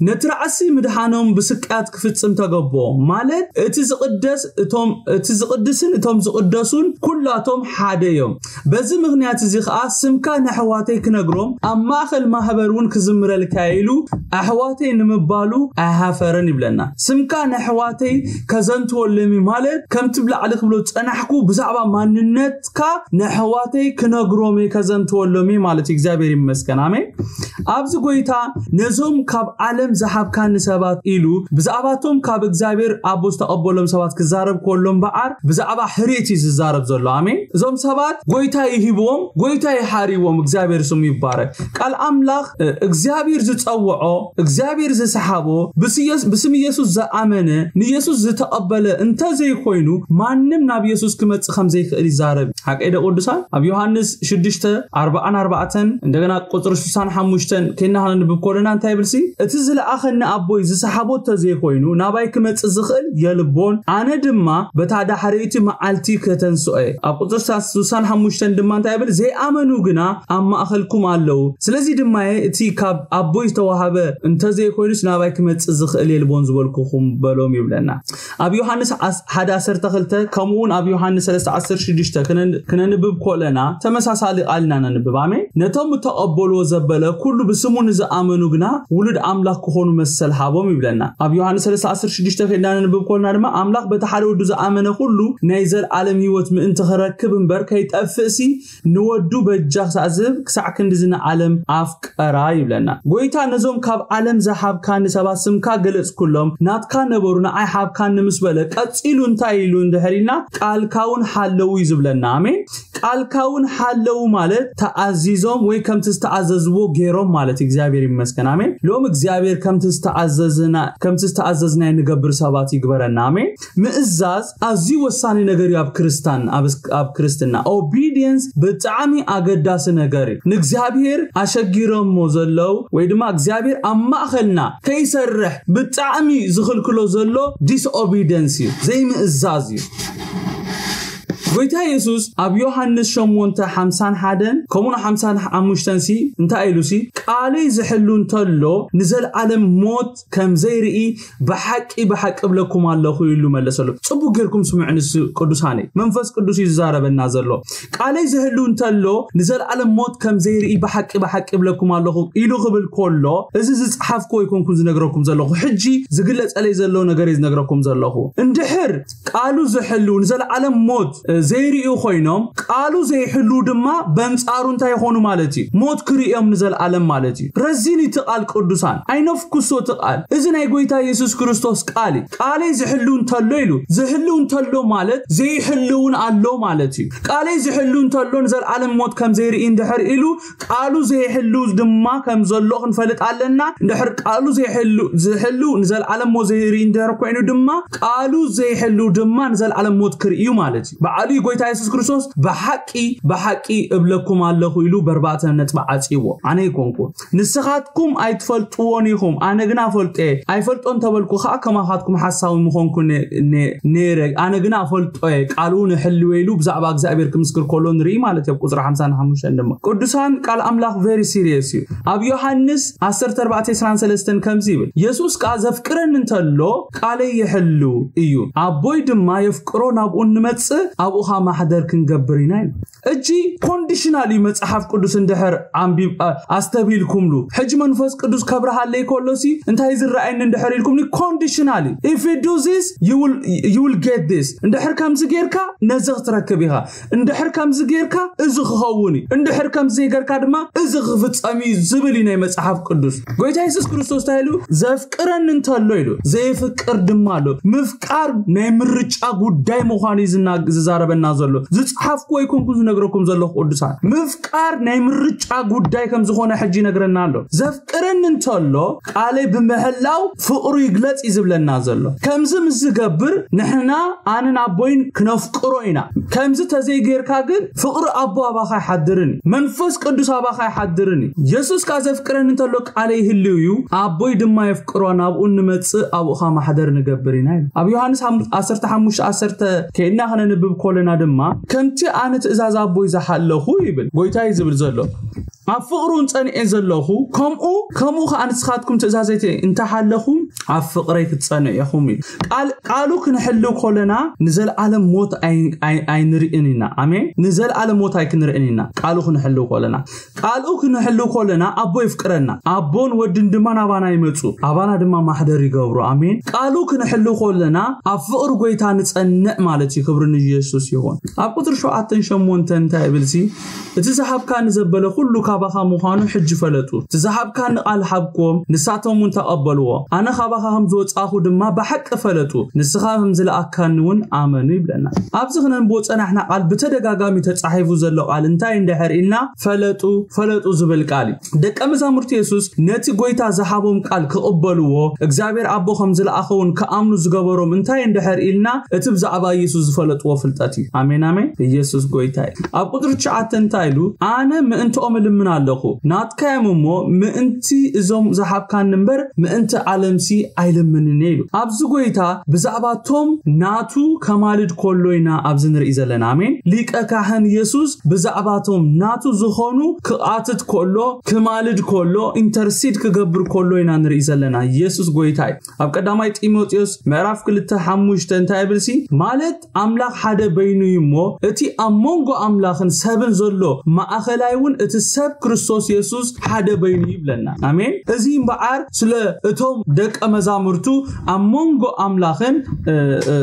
ነቲ ራእሲ ምድሓኖም ብስቅያት ክፍጽም ተገብኦ። ማለት እቲ ዝቅደስ እቶም እቲ ዝቅድስን እቶም ዝቅደሱን ኩላቶም ሓደ እዮም። በዚ ምክንያት እዚ ከዓ ስምካ ንኣሕዋተይ ክነግሮም ኣብ ማእኸል ማህበር እውን ክዝምረልካ ኢሉ ኣሕዋተይ ንምባሉ ኣይሃፈረን ይብለና። ስምካ ንኣሕዋተይ ከዘንትወሎም እዩ ማለት ከምቲ ብላዕሊ ክብሎ ዝጸናሕኩ ብዛዕባ ማንነትካ ንኣሕዋተይ ክነግሮም እየ ከዘንትወሎም እየ ማለት እዩ። እግዚኣብሔር ይመስገን ኣሜን። ኣብዚ ጎይታ ነዞም ካብ ዓለም ዝሃብካኒ ሰባት ኢሉ ብዛዕባቶም ካብ እግዚኣብሔር ኣቦ ዝተቐበሎም ሰባት ክዛረብ ከሎ እምበኣር ብዛዕባ ሕርየት እዩ ዝዛረብ ዘሎ። ኣሜን። እዞም ሰባት ጎይታ ይሂብዎም፣ ጎይታ ይሓርይዎም። እግዚኣብሔር ስሙ ይባረክ። ቃል ኣምላኽ እግዚኣብሔር ዝጸውዖ እግዚኣብሔር ዝሰሓቦ ብስም ኢየሱስ ዝኣመነ ንኢየሱስ ዝተቐበለ እንተዘይኮይኑ ማንም ናብ ኢየሱስ ክመጽእ ከም ዘይክእል ይዛረብ። ሓቀይ ደ ቅዱሳን ኣብ ዮሃንስ ሽዱሽተ ኣርባዓን ኣርባዕተን እንደገና ቁፅሪ ስሳን ሓሙሽተን ከይና ክንብብ ኮለና እንታይ ይብልሲ? እቲ ዝለኣኸኒ ኣቦይ ዝሰሓቦ ተዘይኮይኑ ናባይ ክመጽእ ዝኽእል የልቦን፣ ኣነ ድማ በታ ዳሕረይቲ መዓልቲ ከተንስኦ እየ። ኣብ ቁፅሪ ስሳን ሓሙሽተን ድማ እንታይ ይብል? ዘይኣመኑ ግና ኣብ ማእኸልኩም ኣለዉ። ስለዚ ድማ እቲ ካብ ኣቦይ ዝተዋሃበ እንተዘይኮይኑስ ናባይ ክመጽእ ዝኽእል የልቦን ዝበልኩኹም በሎም ይብለና። ኣብ ዮሃንስ ሓደ ዓሰርተ ክልተ ከምኡ እውን ኣብ ዮሃንስ ሰለስተ ዓሰርተ ሽዱሽተ ክነንብብ ኮለና ተመሳሳሊ ቃል ኢና ነንብብ። ኣሜን። ነቶም እተቐበልዎ ዘበለ ኩሉ ብስሙ ንዝኣመኑ ግና ውሉድ ኣምላኽ ክኾኑ መሰል ሃቦም ይብለና። ኣብ ዮሃንስ ሰለስተ ዓሰርተ ሽዱሽተ ከይድና ነንብብ ኮለና ድማ ኣምላኽ በቲ ሓደ ወዱ ዝኣመነ ኩሉ ናይ ዘልኣለም ህይወት ምእንቲ ክረክብ እምበር ከይጠፍእሲ ንወዱ በጃ ክሳዕ ዝህብ ክሳዕ ክንድዚ ንዓለም ኣፍቀራ ይብለና። ጎይታ ነዞም ካብ ዓለም ዝሃብካኒ ሰባት ስምካ ገለጽኩሎም፣ ናትካ ነበሩ፣ ንዓይ ሃብካኒ ምስ በለ ቀጺሉ እንታይ ኢሉ እንድሕር ኢልና ቃልካ እውን ሓለዉ እዩ ዝብለና። ኣሜን። ቃልካ እውን ሓለዉ ማለት ተኣዚዞም ወይ ከምቲ ዝተኣዘዝዎ ገይሮም ማለት እዩ። እግዚኣብሔር ይመስገን። ኣሜን። ሎም እግዚኣብሔር ከምቲ ዝተኣዘዝና ከምቲ ዝተኣዘዝናዮ ንገብር ሰባት ይግበረና። ኣሜን። ምእዛዝ ኣዝዩ ወሳኒ ነገር እዩ ኣብ ክርስታን ኣብ ክርስትና። ኦቢዲየንስ ብጣዕሚ ኣገዳሲ ነገር እዩ። ንእግዚኣብሔር ኣሸጊሮሞ ዘለዉ ወይ ድማ እግዚኣብሔር ኣብ ማእኸልና ከይሰርሕ ብጣዕሚ ዝኽልክሎ ዘሎ ዲስኦቢደንስ እዩ፣ ዘይምእዛዝ እዩ። ጎይታ የሱስ ኣብ ዮሃንስ ሸሞንተ ሓምሳን ሓደን ከምኡ ሓምሳን ሓሙሽተን ሲ እንታይ ኢሉ ሲ ቃለይ ዝሕሉ እንተሎ ንዘለዓለም ሞት ከም ዘይርኢ ብሓቂ ብሓቂ እብለኩም ኣለኹ ኢሉ መለሰሉ። ጽቡቅ ጌርኩም ስምዑ ንስ ቅዱሳነይ፣ መንፈስ ቅዱስ እዩ ዝዛረበና ዘሎ። ቃለይ ዝህሉ እንተሎ ንዘለዓለም ሞት ከም ዘይርኢ ብሓቂ ብሓቂ እብለኩም ኣለኹ ኢሉ ክብል ከሎ እዚ ዝጸሓፍኩ ኣይኮንኩን ዝነግረኩም ዘለኹ፣ ሕጂ ዝግለጸለይ ዘሎ ነገር እዩ ዝነግረኩም ዘለኹ። እንድሕር ቃሉ ዝሕሉ ንዘለዓለም ሞት ዘይርእዩ ኮይኖም ቃሉ ዘይሕሉ ድማ በንጻሩ እንታይ ይኾኑ ማለት እዩ? ሞት ክርእዮም ንዘለዓለም ማለት እዩ። ረዚን እቲ ቃል ቅዱሳን ኣይነፍኩሶ እቲ ቃል። እዚ ናይ ጎይታ የሱስ ክርስቶስ ቃል እዩ። ቃለይ ዝሕሉ እንተሎ ኢሉ ዝሕሉ እንተሎ ማለት ዘይሕልውን ኣሎ ማለት እዩ። ቃለይ ዝሕሉ እንተሎ ንዘለዓለም ሞት ከም ዘይርኢ እንድሕር ኢሉ ቃሉ ዘይሕሉ ድማ ከም ዘሎ ክንፈልጥ ኣለና። እንድሕር ቃሉ ዘይሕሉ ዝሕሉ ንዘለዓለም ሞት ዘይርኢ እንድሕር ኮይኑ ድማ ቃሉ ዘይሕሉ ድማ ንዘለዓለም ሞት ክርእዩ ማለት እዩ። በዓሉ እዩ ጎይታ የሱስ ክርስቶስ ብሓቂ ብሓቂ እብለኩም ኣለኹ ኢሉ በርባዕተ ነጥቢ ዓጽይዎ። ኣነ ይኮንኩ ንስኻትኩም ኣይትፈልጥዎን ኢኹም፣ ኣነ ግና እፈልጦ እየ። ኣይፈልጦን ተበልኩ ከዓ ከማኻትኩም ሓሳዊ ምኾንኩ ነይረ። ኣነ ግና እፈልጦ እየ፣ ቃልኡ ንሕልወ ኢሉ ብዛዕባ እግዚኣብሔር ክምስክር ከሎ ንርኢ ማለት እዩ። ኣብ ቁፅሪ ሓምሳን ሓሙሽተን ድማ ቅዱሳን ቃል ኣምላኽ very serious እዩ። ኣብ ዮሃንስ ዓሰርተ ኣርባዕተ ዕስራን ሰለስተን ከምዚ ይብል፣ የሱስ ከዓ ዘፍቅረኒ እንተሎ ቃለይ ይሕሉ እዩ፣ ኣቦይ ድማ የፍቅሮ ናብኡ እንመጽእ ኣብኡ ከዓ ማሕደር ክንገብር ኢና ይብል። እጂ ኮንዲሽናል እዩ። መጽሓፍ ቅዱስ እንድሕር ኣንቢብ ኣስተብሂልኩምሉ፣ ሕጂ መንፈስ ቅዱስ ከብርሃለይ ከሎሲ እንታይ ዝረኣየኒ እንድሕር ኢልኩምኒ፣ ኮንዲሽናል እዩ። If you do this, you will, you will get this. እንድሕር ከምዚ ጌርካ ነዚ ክትረክብ ኢኻ፣ እንድሕር ከምዚ ጌርካ እዚ ክኸውን እዩ፣ እንድሕር ከምዚ ጌርካ ድማ እዚ ክፍጸም እዩ ዝብል እዩ ናይ መጽሓፍ ቅዱስ። ጎይታ የሱስ ክርስቶስ እንታይ ኢሉ? "ዘፍቅረኒ እንተሎ" ኢሉ፣ "ዘይፍቅር ድማ ኣሎ።" ምፍቃር ናይ ምርጫ ጉዳይ ምዃኑ እዩ ዝና-፣ ዝዛረበና ዘሎ። ዝጸሓፍኩ ኣይኮንኩን ዝነግረኩም ዘለኹ ቅዱሳን፣ ምፍቃር ናይ ምርጫ ጉዳይ ከም ዝኾነ ሕጂ ይነግረና ኣሎ። "ዘፍቅረኒ እንተሎ ቃለይ ብምሕላው ፍቕሩ ይግለጽ" እዩ ዝብለና ዘሎ። ከምዚ ምስ ዝገብር ንሕና ኣነን ኣቦይን ክነፍቅሮ ኢና። ከምዚ ተዘይጌርካ ግን ፍቕሪ ኣቦ ኣባኻ ኣይሓድርን እዩ። መንፈስ ቅዱስ ኣባኻ ኣይሓድርን እዩ። የሱስ ከኣ "ዘፍቅረኒ እንተሎ ቃለይ ይህልው እዩ፣ ኣቦይ ድማ የፍቅሮ፣ ናብኡ እንመጽእ ኣብኡ ኸኣ ማሕደር ንገብር ኢና" ኢሉ። ኣብ ዮሃንስ ሓም-፣ ዓሰርተ ሓሙሽተ ዓሰርተ ከይድና ክነንብብ ከለና ድማ "ከምቲ ኣነ ትእዛዝ ኣቦይ ዝሓለኹ" ይብል። ጎይታ እዩ ዝብል ዘሎ። "ኣብ ፍቕሩ ጸኒዐ ዘለኹ፣ ከምኡ፣ ከምኡ ኸኣ ንስኻትኩም ትእዛዘይ እንተሓለኹም ኣብ ፍቕረይ ክትጸንዑ ኢኹም" ኢሉ። ቃል-፣ ቃሉ ክንሕልው ከለና ንዘለኣለም ሞት ኣይ-፣ ኣይ-፣ ኣይንርእን ኢና። ኣሜን። ንዘለኣለም ሞት ኣይክንርእን ኢና። ቃሉ ክንሕልው ከለና፣ ቃሉ ክንሕልው ከለና ኣቦ የፍቅረና። ኣቦን ወድን ድማ ናባና ይመጹ፣ ኣባና ድማ ማሕደር ይገብሩ። ኣሜን። ቃሉ ክንሕልው ከለና ኣብ ፍቕሪ ጎይታ ንጸንዕ ማለት እዩ። ክብሪ ንየሱስ ይኹን። ኣብ ቁጽሪ ሸውዓተን ሸሞንተን እንታይ ይብል ሲ? "እቲ ዝሃብካኒ ዘበለ ኩሉ ካባኻ ምዃኑ ሕጂ ፈለጡ። እቲ ዝሃብካኒ ቃል ሃብክዎም፣ ንሳቶም እውን ተቐበልዎ። ኣነ ካባኻ ከም ዝወጻእኹ ድማ ብሓቂ ፈለጡ። ንስኻ ከም ዝለኣካኒ እውን ኣመኑ" ይብለና። ኣብዚ ክነንብቦ ጸናሕና ቃል ብተደጋጋሚ ተጻሒፉ ዘሎ ቃል እንታይ እንድሕር ኢልና፣ "ፈለጡ፣ ፈለጡ" ዝብል ቃል እዩ። ደቀ መዛሙርቲ የሱስ ነቲ ጎይታ ዝሃቦም ቃል ክቕበልዎ፣ እግዚኣብሔር ኣቦ ከም ዝለኣኸ እውን ክኣምኑ ዝገበሮም እንታይ እንድሕር ኢልና፣ እቲ ብዛዕባ የሱስ ዝፈለጥዎ ፍልጠት እዩ። ኣሜን፣ ኣሜን። ኢየሱስ ጎይታ እዩ። ኣብ ቁጽሪ ትሽዓተ እንታይ ኢሉ? "ኣነ ምእንትኦም እልምን ኣለኹ፣ ናትካ እዮም እሞ ምእንቲ እዞም ዝሃብካኒ እምበር ምእንቲ ዓለምሲ ኣይልምንን እየ" ኢሉ። ኣብዚ ጎይታ ብዛዕባቶም ናቱ ከማልድ ከሎ ኢና ኣብዚ ንርኢ ዘለና። ኣሜን። ሊቀ ካህን የሱስ ብዛዕባቶም ናቱ ዝኾኑ ክቓትት ከሎ፣ ክማልድ ከሎ፣ ኢንተርሲድ ክገብር ከሎ ኢና ንርኢ ዘለና። የሱስ ጎይታ እዩ። ኣብ ቀዳማይ ጢሞቴዎስ ምዕራፍ ክልተ ሓሙሽተ እንታይ ይብል ሲ? ማለት ኣምላኽ ሓደ በይኑ እዩ እሞ፣ እቲ ኣብ መንጎ ኣምላኽን ሰብን ዘሎ ማእኸላይ እውን እቲ ሰብ ክርስቶስ የሱስ ሓደ በይኑ እዩ ይብለና። ኣሜን። እዚ እምበኣር ስለ እቶም ደቀ መዛሙርቱ ኣብ መንጎ ኣምላኽን፣ እ፣ እ፣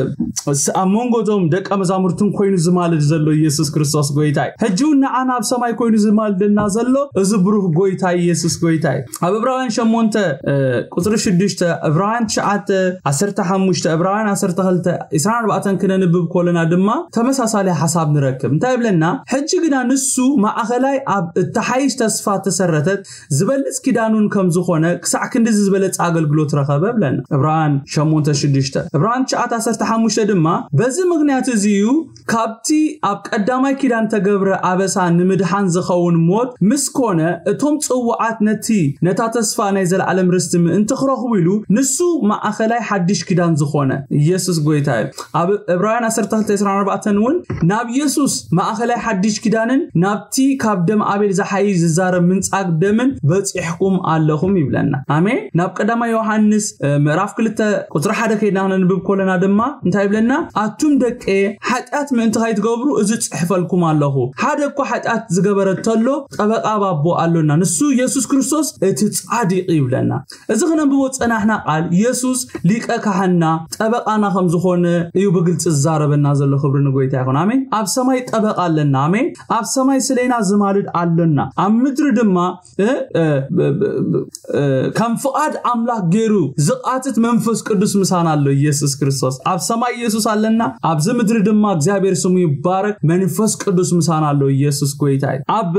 ስ-፣ ኣብ መንጎ እቶም ደቀ መዛሙርቱን ኮይኑ ዝማልድ ዘሎ ኢየሱስ ክርስቶስ ጎይታ እዩ። ሕጂ እውን ንዓና ኣብ ሰማይ ኮይኑ ዝማልደልና ዘሎ እዚ ብሩህ ጎይታ ኢየሱስ ጎይታ እዩ። ኣብ ዕብራውያን ሸሞንተ፣ እ፣ ቁጽሪ ሽዱሽተ፣ ዕብራውያን ትሽዓተ ዓሰርተ ሓሙሽተ፣ ዕብራውያን ዓሰርተ ክልተ ዕስራን ኣርባዕተን ክነንብብ ከለና ድማ ተመሳሳሊ ሓሳብ ንረክብ። እንታይ ይብለና? "ሕጂ ግና ንሱ ማእኸላይ ኣብ እተሓይሽ ተስፋ ተሰረተት፣ ዝበልጽ ኪዳኑን ከም ዝኾነ ክሳዕ ክንድዚ ዝበለጸ ኣገልግሎት ረኸበ" ብለና። ዕብራውያን ሸሞንተ ሽዱሽተ። ዕብራውያን ትሽዓተ ዓሰርተ ሓሙሽተ ድማ፣ "በዚ ምኽንያት እዚ እዩ፣ ካብቲ ኣብ ቀዳማይ ኪዳን ተገብረ ኣበሳ ንምድሓን ዝኸውን ሞት ምስ ኮነ፣ እቶም ጽውዓት ነቲ፣ ነታ ተስፋ ናይ ዘለዓለም ርስቲ ምእንቲ ክረኽቡ ኢሉ፣ ንሱ ማእኸላይ ሓድሽ ኪዳን ዝኾነ" ኢየሱስ ጎይታ እዩ። ኣብ ዕብራውያን ዓሰርተ ክልተ ዕስራን ኣርባዕተን እውን፣ "ናብ የሱስ ማእኸላይ ሓድሽ ኪዳንን ናብቲ ካብ ደም ኣቤል ዝሓይሽ ዝዛረብ ምንጻግ ደምን በጺሕኩም ኣለኹም" ይብለና። ኣሜን። ናብ ቀዳማይ ዮሃንስ፣ እ፣ ምዕራፍ ክልተ ቁጽሪ ሓደ ከይድና ክነንብብ ከለና ድማ እንታይ ይብለና? "ኣቱም ደቀየ፣ ሓጢኣት ምእንቲ ከይትገብሩ እዚ ጽሕፈልኩም ኣለኹ። ሓደ እኳ ሓጢኣት ዝገበረ እንተሎ ጠበቃ ኣብ ኣቦ ኣሎና፣ ንሱ የሱስ ክርስቶስ እቲ ጻድቅ" ይብለና። እዚ ክነንብቦ ዝጸናሕና ቃል የሱስ ሊቀ ካህንና፣ ጠበቃና ከም ዝኾነ እዩ ብግልጺ ዝዛረበና ዘሎ። ክብሪ ንጎይታ ይኹን። ኣሜን። ኣብ ሰማይ ጠበቃ ኣለና። ኣሜን። ኣብ ሰማይ ስሌና ዝማልድ ኣለና። ኣብ ምድሪ ድማ፣ እ፣ እ፣ ብ-፣ ብ-፣ ብ-፣ እ፣ ከም ፍቓድ ኣምላኽ ገይሩ ዝቃትት መንፈስ ቅዱስ ምሳና ኣሎ። ኢየሱስ ክርስቶስ። ኣብ ሰማይ ኢየሱስ ኣለና፣ ኣብዚ ምድሪ ድማ እግዚኣብሔር ስሙ ይባረክ፣ መንፈስ ቅዱስ ምሳና ኣሎ። ኢየሱስ ጎይታ እዩ። ኣብ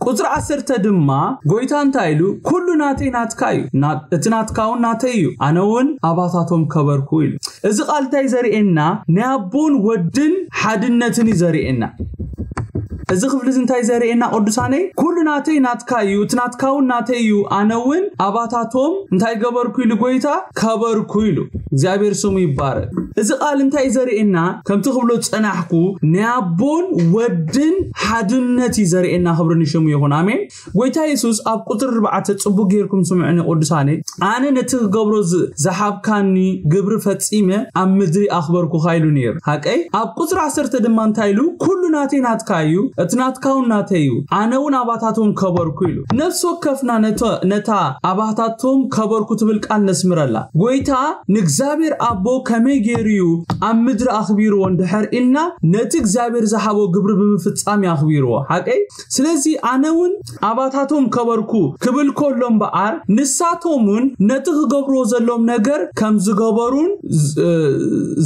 ቁጽሪ ዓሰርተ ድማ ጎይታ እንታይ ኢሉ? "ኩሉ ናተይ ናትካ እዩ፣ ና-፣ እቲ ናትካ እውን ናተይ እዩ፣ ኣነ እውን ኣባታቶም ከበርኩ" ኢሉ። እዚ ቃል እንታይ ዘርእየና? ናይ ኣቦን ወድን ሓድነትን እዩ ዘርእየና። እዚ ክፍሊ እዚ እንታይ ዘርእየና ቅዱሳነይ? "ኩሉ ናተይ ናትካ እዩ፣ እቲ ናትካ እውን ናተይ እዩ፣ ኣነ እውን ኣባታቶም እንታይ ገበርኩ?" ኢሉ ጎይታ፣ "ከበርኩ" ኢሉ። እግዚኣብሔር ስሙ ይባረክ። እዚ ቃል እንታይ ዘርእየና? ከምቲ ክብሎ ዝጸናሕኩ፣ ናይ ኣቦን ወድን ሓድነት እዩ ዘርእየና። ክብሪ ንሽሙ ይኹን። ኣሜን። ጎይታ የሱስ ኣብ ቁጽሪ ኣርባዕተ፣ ጽቡቅ ጌርኩም ስምዑኒ ቅዱሳነይ፣ ኣነ ነቲ ክገብሮ ዝ- ዝሃብካኒ ግብሪ ፈጺመ ኣብ ምድሪ ኣኽበርኩኻ ኢሉ ነይሩ። ሃቀይ ኣብ ቁጽሪ ዓሰርተ ድማ እንታይ ኢሉ? ኩሉ ናተይ ናትካ እዩ፣ እቲ ናትካ እውን ናተይ እዩ፣ ኣነ እውን ኣባታቶም ከበርኩ ኢሉ። ነፍሲ ወከፍና ነተ- ነታ ኣባታቶም ከበርኩ ትብል ቃል ነስምረላ። ጎይታ ንእግዚኣብሔር ኣቦ ከመይ ገይሩ እዩ ኣብ ምድሪ ኣኽቢርዎ እንድሕር ኢልና፣ ነቲ እግዚኣብሔር ዝሃቦ ግብሪ ብምፍጻም እዩ ኣኽቢርዎ። ሓቀይ ስለዚ ኣነ እውን ኣባታቶም ከበርኩ ክብል ከሎ እምበኣር፣ ንሳቶም እውን ነቲ ክገብርዎ ዘለዎም ነገር ከም ዝገበሩን ዝ-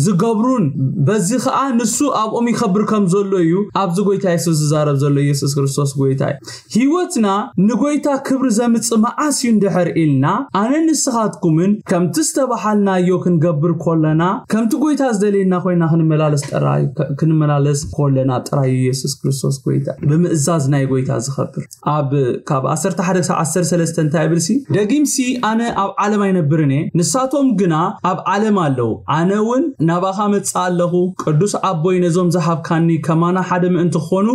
ዝገብሩን፣ በዚ ከዓ ንሱ ኣብኦም ይኸብር ከም ዘሎ እዩ ኣብዚ ጎይታ የሱስ ዝዛረብ ዘሎ። ኢየሱስ ክርስቶስ ጎይታ እዩ። ህይወትና ንጎይታ ክብሪ ዘምጽእ መዓስ እዩ እንድሕር ኢልና፣ ኣነ ንስኻትኩምን ከምቲ ዝተባሃልናዮ ክንገብር ከለና፣ ከምቲ ጎይታ ዝደልየና ኮይና ክንመላለስ ጥራይ ክንመላለስ ከለና ጥራይ ኢየሱስ ክርስቶስ ጎይታ ብምእዛዝ ናይ ጎይታ ዝኸብር። ኣብ ካብ ዓሰርተ ሓደ ክሳብ ዓሰርተ ሰለስተ እንታይ ይብል ሲ? ደጊም ሲ ኣነ ኣብ ዓለም ኣይነብርን እየ፣ ንሳቶም ግና ኣብ ዓለም ኣለዉ፣ ኣነ እውን ናባኻ መጽእ ኣለኹ። ቅዱስ ኣቦይ ነዞም ዝሃብካኒ ከማና ሓደ ምእንቲ ክኾኑ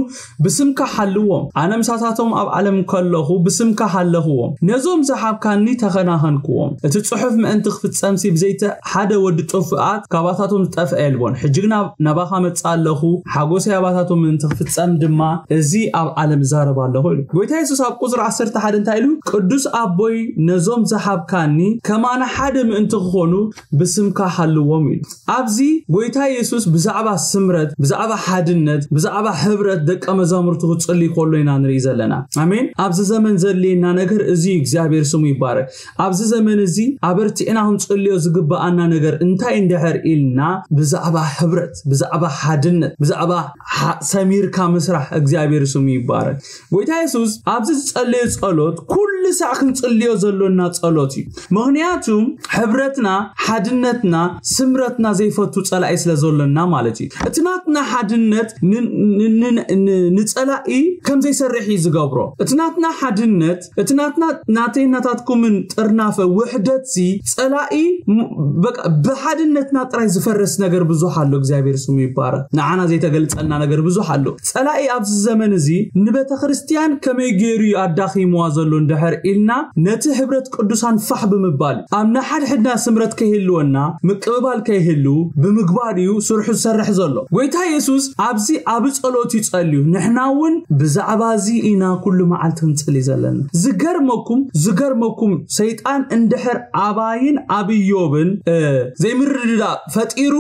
ብስምካ ሓልዎም። ኣነ ምሳታቶም ኣብ ዓለም ከለኹ ብስምካ ሃለኽዎም፣ ነዞም ዝሃብካኒ ተኸናኸንክዎም። እቲ ጽሑፍ ምእንቲ ክፍጸምሲ ብዘይቲ ሓደ ወዲ ጥፉኣት ካባታቶም ዝጠፍአ የልቦን። ሕጂ ግና ናባኻ መጽእ ኣለኹ፣ ሓጎሰይ ኣባታቶም ምእንቲ ክፍጸም ድማ እዚ ኣብ ዓለም እዛረብ ኣለኹ ኢሉ። ጎይታ የሱስ ኣብ ቁጽሪ ዓሰርተ ሓደ እንታይ ኢሉ? ቅዱስ ኣቦይ ነዞም ዝሃብካኒ ከማና ሓደ ምእንቲ ክኾኑ ብስምካ ሃልዎም ኢሉ። ኣብዚ ጎይታ የሱስ ብዛዕባ ስምረት፣ ብዛዕባ ሓድነት፣ ብዛዕባ ሕብረት ደቀ መዛሙርቱ ክጽልይ ከሎ ኢና ንርኢ ዘለና። ኣሜን። ኣብዚ ዘመን ዘድልየና ነገር እዚ እዩ። እግዚኣብሔር ስሙ ይባረክ። ኣብዚ ዘመን እዚ ኣበርቲዕና ክንጽልዮ ዝግብኣና ነገር እንታይ እንድሕር ኢልና፣ ብዛዕባ ሕብረት፣ ብዛዕባ ሓድነት፣ ብዛዕባ ሓ- ሰሚርካ ምስራሕ። እግዚኣብሔር ስሙ ይባረክ። ጎይታ የሱስ ኣብዚ ዝጸለየ ጸሎት ኩሉ ሳዕ ክንጽልዮ ዘሎና ጸሎት እዩ። ምኽንያቱ ሕብረትና፣ ሓድነትና፣ ስምረትና ዘይፈቱ ጸላኢ ስለ ዘሎና ማለት እዩ። እቲ ናትና ሓድነት ን- ን- ን- ን- ንጸላኢ ከም ዘይሰርሕ እዩ ዝገብሮ። እቲ ናትና ሓድነት፣ እቲ ናትና ናተይ ናታትኩምን ጥርናፈ ውሕደት ሲ ጸላኢ ም- በቃ ብሓድነትና ጥራይ ዝፈርስ ነገር ብዙሕ ኣሎ። እግዚኣብሔር ስሙ ይባረክ። ንዓና ዘይተገልጸልና ነገር ብዙሕ ኣሎ። ጸላኢ ኣብዚ ዘመን እዚ ንቤተ ክርስቲያን ከመይ ገይሩ እዩ ኣዳኺምዋ ዘሎ እንድሕር ኢልና፣ ነቲ ሕብረት ቅዱሳን ፋሕ ብምባል ኣብ ንሓድሕድና ስምረት ከይህልወና ምቅብባል ከይህሉ ብምግባር እዩ ስርሑ ዝሰርሕ ዘሎ። ጎይታ የሱስ ኣብዚ ኣብ ጸሎት እዩ ጸልዩ። ንሕና እውን ብዛዕባ እዚ ኢና ኩሉ መዓልቲ ክንጽሊ ዘለና። ዝገርመኩም ዝገርመኩም ሰይጣን እንድሕር ኣባይን ኣብ ኢዮብን ዘይምርድዳእ ፈጢሩ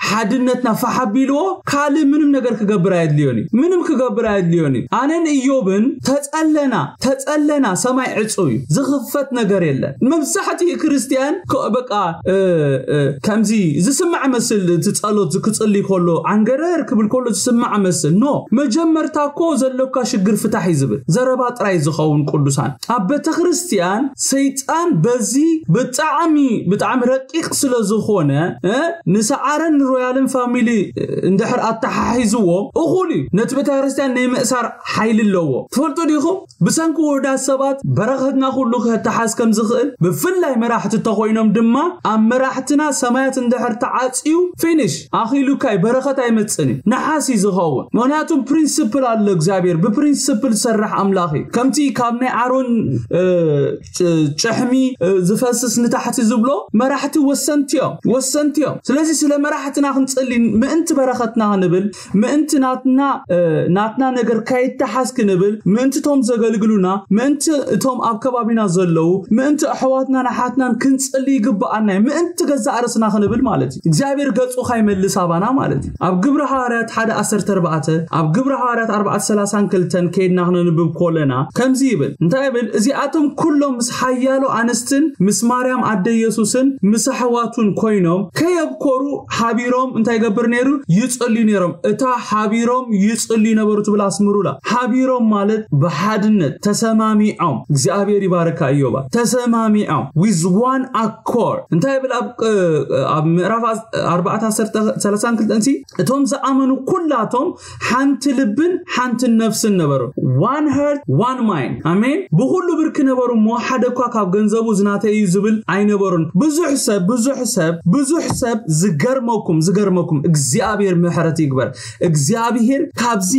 ሓድነትና ፋሕ ኣቢልዎ ካልእ ምንም ነገር ክገብር ኣየድልዮን እዩ። ምንም ክገብር ኣየድልዮን እዩ። ኣነን እዮብን ተጸለና ተጸለና ሰማይ ዕጹ እዩ። ዝኽፈት ነገር የለን። መብዛሕትኡ ክርስትያን በቃ ከምዚ ዝስማዕ መስል እቲ ጸሎት ክጽልይ ከሎ ዓንገረር ክብል ከሎ ዝስማዕ መስል ኖ መጀመርታ እኮ ዘሎካ ሽግር ፍታሕ እዩ ዝብል ዘረባ ጥራይ ዝኸውን ቅዱሳን ኣብ ቤተ ክርስትያን ሰይጣን በዚ ብጣዕሚ ብጣዕሚ ረቂቕ ስለ ዝኾነ ንሰዓረን ንሮያልን ፋሚሊ እንድሕር ኣተሓሒዝዎ እኹል እዩ። ነቲ ቤተ ክርስትያን ናይ ምእሳር ሓይሊ ኣለዎ። ትፈልጡ ዲኹም? ብሰንኪ ውሑዳት ሰባት በረኸትና ኩሉ ክተሓዝ ከም ዝኽእል ብፍላይ መራሕቲ ተኾይኖም ድማ ኣብ መራሕትና ሰማያት እንድሕር ተዓፅዩ ፊኒሽ ኣኺሉካይ በረኸት ኣይመፅን እዩ። ነሓስ እዩ ዝኸውን። ምኽንያቱም ፕሪንስፕል ኣሎ እግዚኣብሔር ብፕሪንስፕል ዝሰርሕ ኣምላኽ እዩ። ከምቲ ካብ ናይ ኣሮን ጭሕሚ ዝፈስስ ንታሕቲ ዝብሎ መራሕቲ ወሰንቲ እዮም ወሰንቲ እዮም። ስለዚ ስለ መራሕትና ክንፅሊ ምእንቲ በረኸትና ክንብል ምእንቲ ናትና ናትና ነገር ካይተሓዝ ክንብል ምእንቲ እቶም ዘገልግሉና ምእንቲ እቶም ኣብ ከባቢና ዘለዉ ምእንቲ ኣሕዋትናን ኣሓትናን ክንፅሊ ይግብኣና እዩ። ምእንቲ ገዛእ ርእስና ክንብል ማለት እዩ። እግዚኣብሔር ገፁ ካይመልስ ኣባና ማለት እዩ። ኣብ ግብሪ ሃዋርያት ሓደ ዓሰርተ ኣርባዕተ ኣብ ግብሪ ሃዋርያት ኣርባዕተ ሰላሳን ክልተን ከይድና ክነንብብ ኮለና ከምዚ ይብል። እንታይ ይብል? እዚኣቶም ኩሎም ምስ ሓያሎ ኣንስትን ምስ ማርያም ኣደ ኢየሱስን ምስ ኣሕዋቱን ኮይኖም ከየብኮሩ ሓቢሮም እንታይ ይገብር ነይሩ? ይጽልዩ ነይሮም። እታ ሓቢሮም ይጽልዩ ነበሩ ትብል ኣስምሩላ። ሓቢሮም ማለት ብሓድነት ተሰማሚዖም እግዚኣብሔር ይባርካ እዮባ ተሰማሚዖም with one accord እንታይ ይብል ኣብ ምዕራፍ ኣርባዕተ ዓሰርተ ሰላሳን ክልተን ሲ እቶም ዝኣመኑ ኩላቶም ሓንቲ ልብን ሓንቲ ነፍስን ነበሩ። One heart one mind ኣሜን። ብኩሉ ብርኪ ነበሩ እሞ ሓደ እኳ ካብ ገንዘቡ ዝናተይ እዩ ዝብል ኣይነበሩን። ብዙሕ ብዙሕ ሰብ ብዙሕ ሰብ ዝገርመኩም ዝገርመኩም እግዚኣብሔር ምሕረት ይግበር። እግዚኣብሔር ካብዚ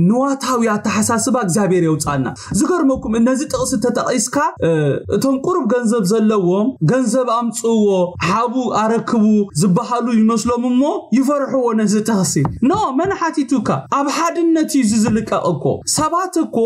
ንዋታዊ ኣተሓሳስባ እግዚኣብሔር የውፃና። ዝገርመኩም እነዚ ጥቕሲ ተጠቒስካ እቶም ቁሩብ ገንዘብ ዘለዎም ገንዘብ ኣምፅዎ፣ ሓቡ ኣረክቡ ዝበሃሉ ይመስሎም እሞ ይፈርሕዎ ነዚ ጥቕሲ። ኖ፣ መን ሓቲቱካ? ኣብ ሓድነት እዩ ዝዝልቀቕ እኮ። ሰባት እኮ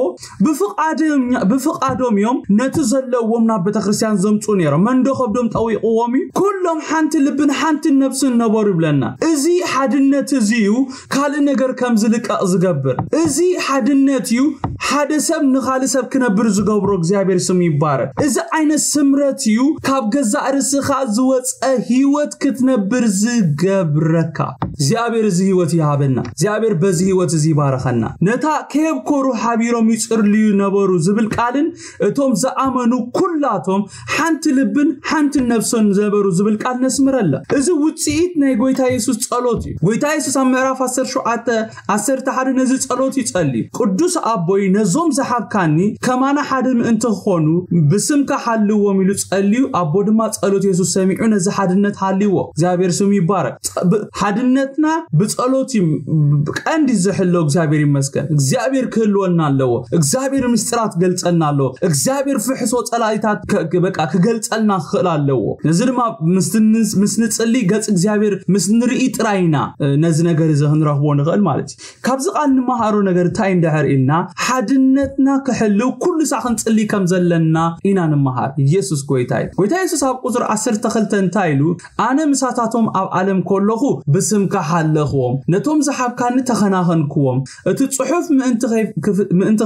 ብፍቓዶም እዮም ነቲ ዘለዎም ናብ ቤተክርስትያን ዘምፁ ነይሮም። መንዶ ከብዶም ጠዊቕዎም እዩ። ኩሎም ሓንቲ ልብን ሓንቲ ነብስን ነበሩ ይብለና። እዚ ሓድነት እዚ እዩ ካልእ ነገር ከም ዝልቀቕ ዝገብር። እዚ ሓድነት እዩ ሓደ ሰብ ንኻልእ ሰብ ክነብር ዝገብሮ። እግዚኣብሔር ስም ይባረክ። እዚ ዓይነት ስምረት እዩ ካብ ገዛእ ርእስኻ ዝወፀ ህይወት ክትነብር ዝገብረካ። እግዚኣብሔር እዚ ህይወት ይሃበና። እግዚኣብሔር በዚ ህይወት እዚ ይባረኸና። ነታ ከየብኮሩ ሓቢሮም ይፅልዩ ነበሩ ዝብል ቃልን እቶም ዝኣመኑ ኩላቶም ሓንቲ ልብን ሓንቲ ነፍሶን ነበሩ ዝብል ቃል ነስምረላ። እዚ ውፅኢት ናይ ጎይታ የሱስ ጸሎት እዩ። ጎይታ የሱስ ኣብ ምዕራፍ ዓሰርተ ሸውዓተ ዓሰርተ ሓደ ነዚ ጸሎት ይጸልዩ። ቅዱስ ኣቦይ ነዞም ዝሓብካኒ ከማና ሓደ ምእንቲ ክኾኑ ብስምካ ሓልዎም ኢሉ ጸልዩ። ኣቦ ድማ ጸሎት የሱስ ሰሚዑ ነዚ ሓድነት ሃልዎ። እግዚኣብሔር ስሙ ይባረክ። ሓድነትና ብጸሎት እዩ ቀንዲ ዝሕሎ። እግዚኣብሔር ይመስገን። እግዚኣብሔር ክህልወና ኣለዎ። እግዚኣብሔር ምስጢራት ክገልጸልና ኣለዎ። እግዚኣብሔር ፍሕሶ ጸላኢታት በቃ ክገልጸልና ክኽእል ኣለዎ። ነዚ ድማ ምስ ንጽሊ ገጽ እግዚኣብሔር ምስ ንርኢ ጥራይ ኢና ነዚ ነገር እዚ ክንረኽቦ ንኽእል ማለት እዩ። ካብዚ ቃል ንመሃሮ ነገር እንታይ እንድሕር ኢልና ሓድነትና ክሕልው ኩሉ ሳዕ ክንጽሊ ከም ዘለና ኢና ንመሃር። ኢየሱስ ጎይታ እዩ። ጎይታ የሱስ ኣብ ቁፅሪ ዓሰርተ ክልተ እንታይ ኢሉ? ኣነ ምሳታቶም ኣብ ዓለም ከለኹ ብስምካ ሓለኽዎም፣ ነቶም ዝሓብካኒ ተኸናኸንክዎም። እቲ ጽሑፍ ምእንቲ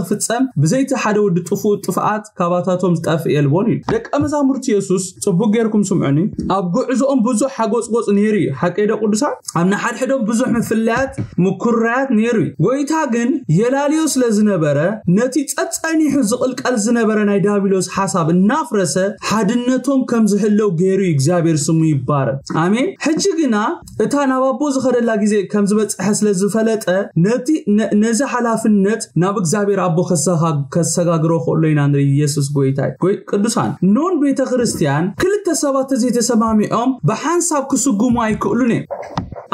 ክፍጸም ብዘይቲ ሓደ ወዲ ጥፉእ ጥፍኣት ካባታቶም ዝጠፍእ የልቦን እዩ። ደቀ መዛሙርቲ የሱስ ጽቡቅ ጌርኩም ስምዑኒ። ኣብ ጉዕዞኦም ብዙሕ ሓጎጽጎጽ ነይሩ እዩ። ሓቀይ ዶ ቅዱሳን? ኣብ ንሓድሕዶም ብዙሕ ምፍላያት ምኩራያት ነይሩ እዩ። ጎይታ ግን የላልዮ ስለ ዝነበረ ነቲ ጸጸኒሑ ዝቕልቀል ዝነበረ ናይ ዳቢሎስ ሓሳብ እናፍረሰ ሓድነቶም ከም ዝህለው ገይሩ እዩ። እግዚኣብሔር ስሙ ይባረክ። ኣሜን። ሕጂ ግና እታ ናብ ኣቦ ዝኸደላ ግዜ ከም ዝበጽሐ ስለ ዝፈለጠ ነቲ ነዚ ሓላፍነት ናብ እግዚኣብሔር ኣቦ ከሰጋግሮ ከሎ ኢና ንርኢ። ኢየሱስ ጎይታ እዩ። ቅዱሳን ኖን ቤተ ክርስቲያን ክልተ ሰባት ተዘይተሰማሚዖም ብሓንሳብ ክስጉሙ ኣይክእሉን እዮም።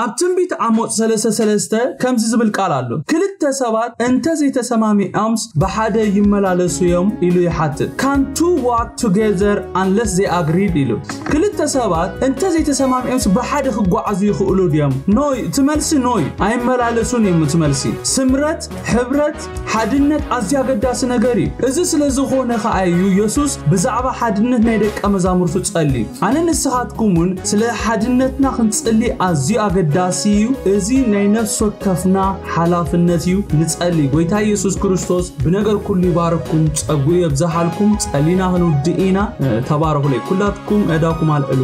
ኣብ ትንቢት ዓሞጽ ሰለስተ ሰለስተ ከምዚ ዝብል ቃል ኣሎ። ክልተ ሰባት እንተ ዘይተሰማሚዖምስ ብሓደ ይመላለሱ እዮም ኢሉ ይሓትት። Can two walk together unless they agreed ኢሉ። ክልተ ሰባት እንተ ዘይተሰማሚዖምስ ብሓደ ክጓዓዙ ይኽእሉ ድዮም? ኖይ፣ እቲ መልሲ ኖይ። ኣይመላለሱን እዮም እቲ መልሲ። ስምረት፣ ሕብረት፣ ሓድነት ኣዝዩ ኣገዳሲ ነገር እዩ። እዚ ስለ ዝኾነ ኸኣ እዩ የሱስ ብዛዕባ ሓድነት ናይ ደቀ መዛሙርቱ ጸልዩ። ኣነ ንስኻትኩም እውን ስለ ሓድነትና ክንጽሊ ኣዝዩ ኣገዳሲ እዩ። እዚ ናይ ነፍሲ ወከፍና ሓላፍነት እዩ። ንጸሊ። ጎይታ የሱስ ክርስቶስ ብነገር ኩሉ ይባርኩም፣ ጸጉኡ የብዝሓልኩም። ጸሊና ክንውድእ ኢና። ተባረኹለይ። ኩላትኩም እዳኩም ኣልዕሉ።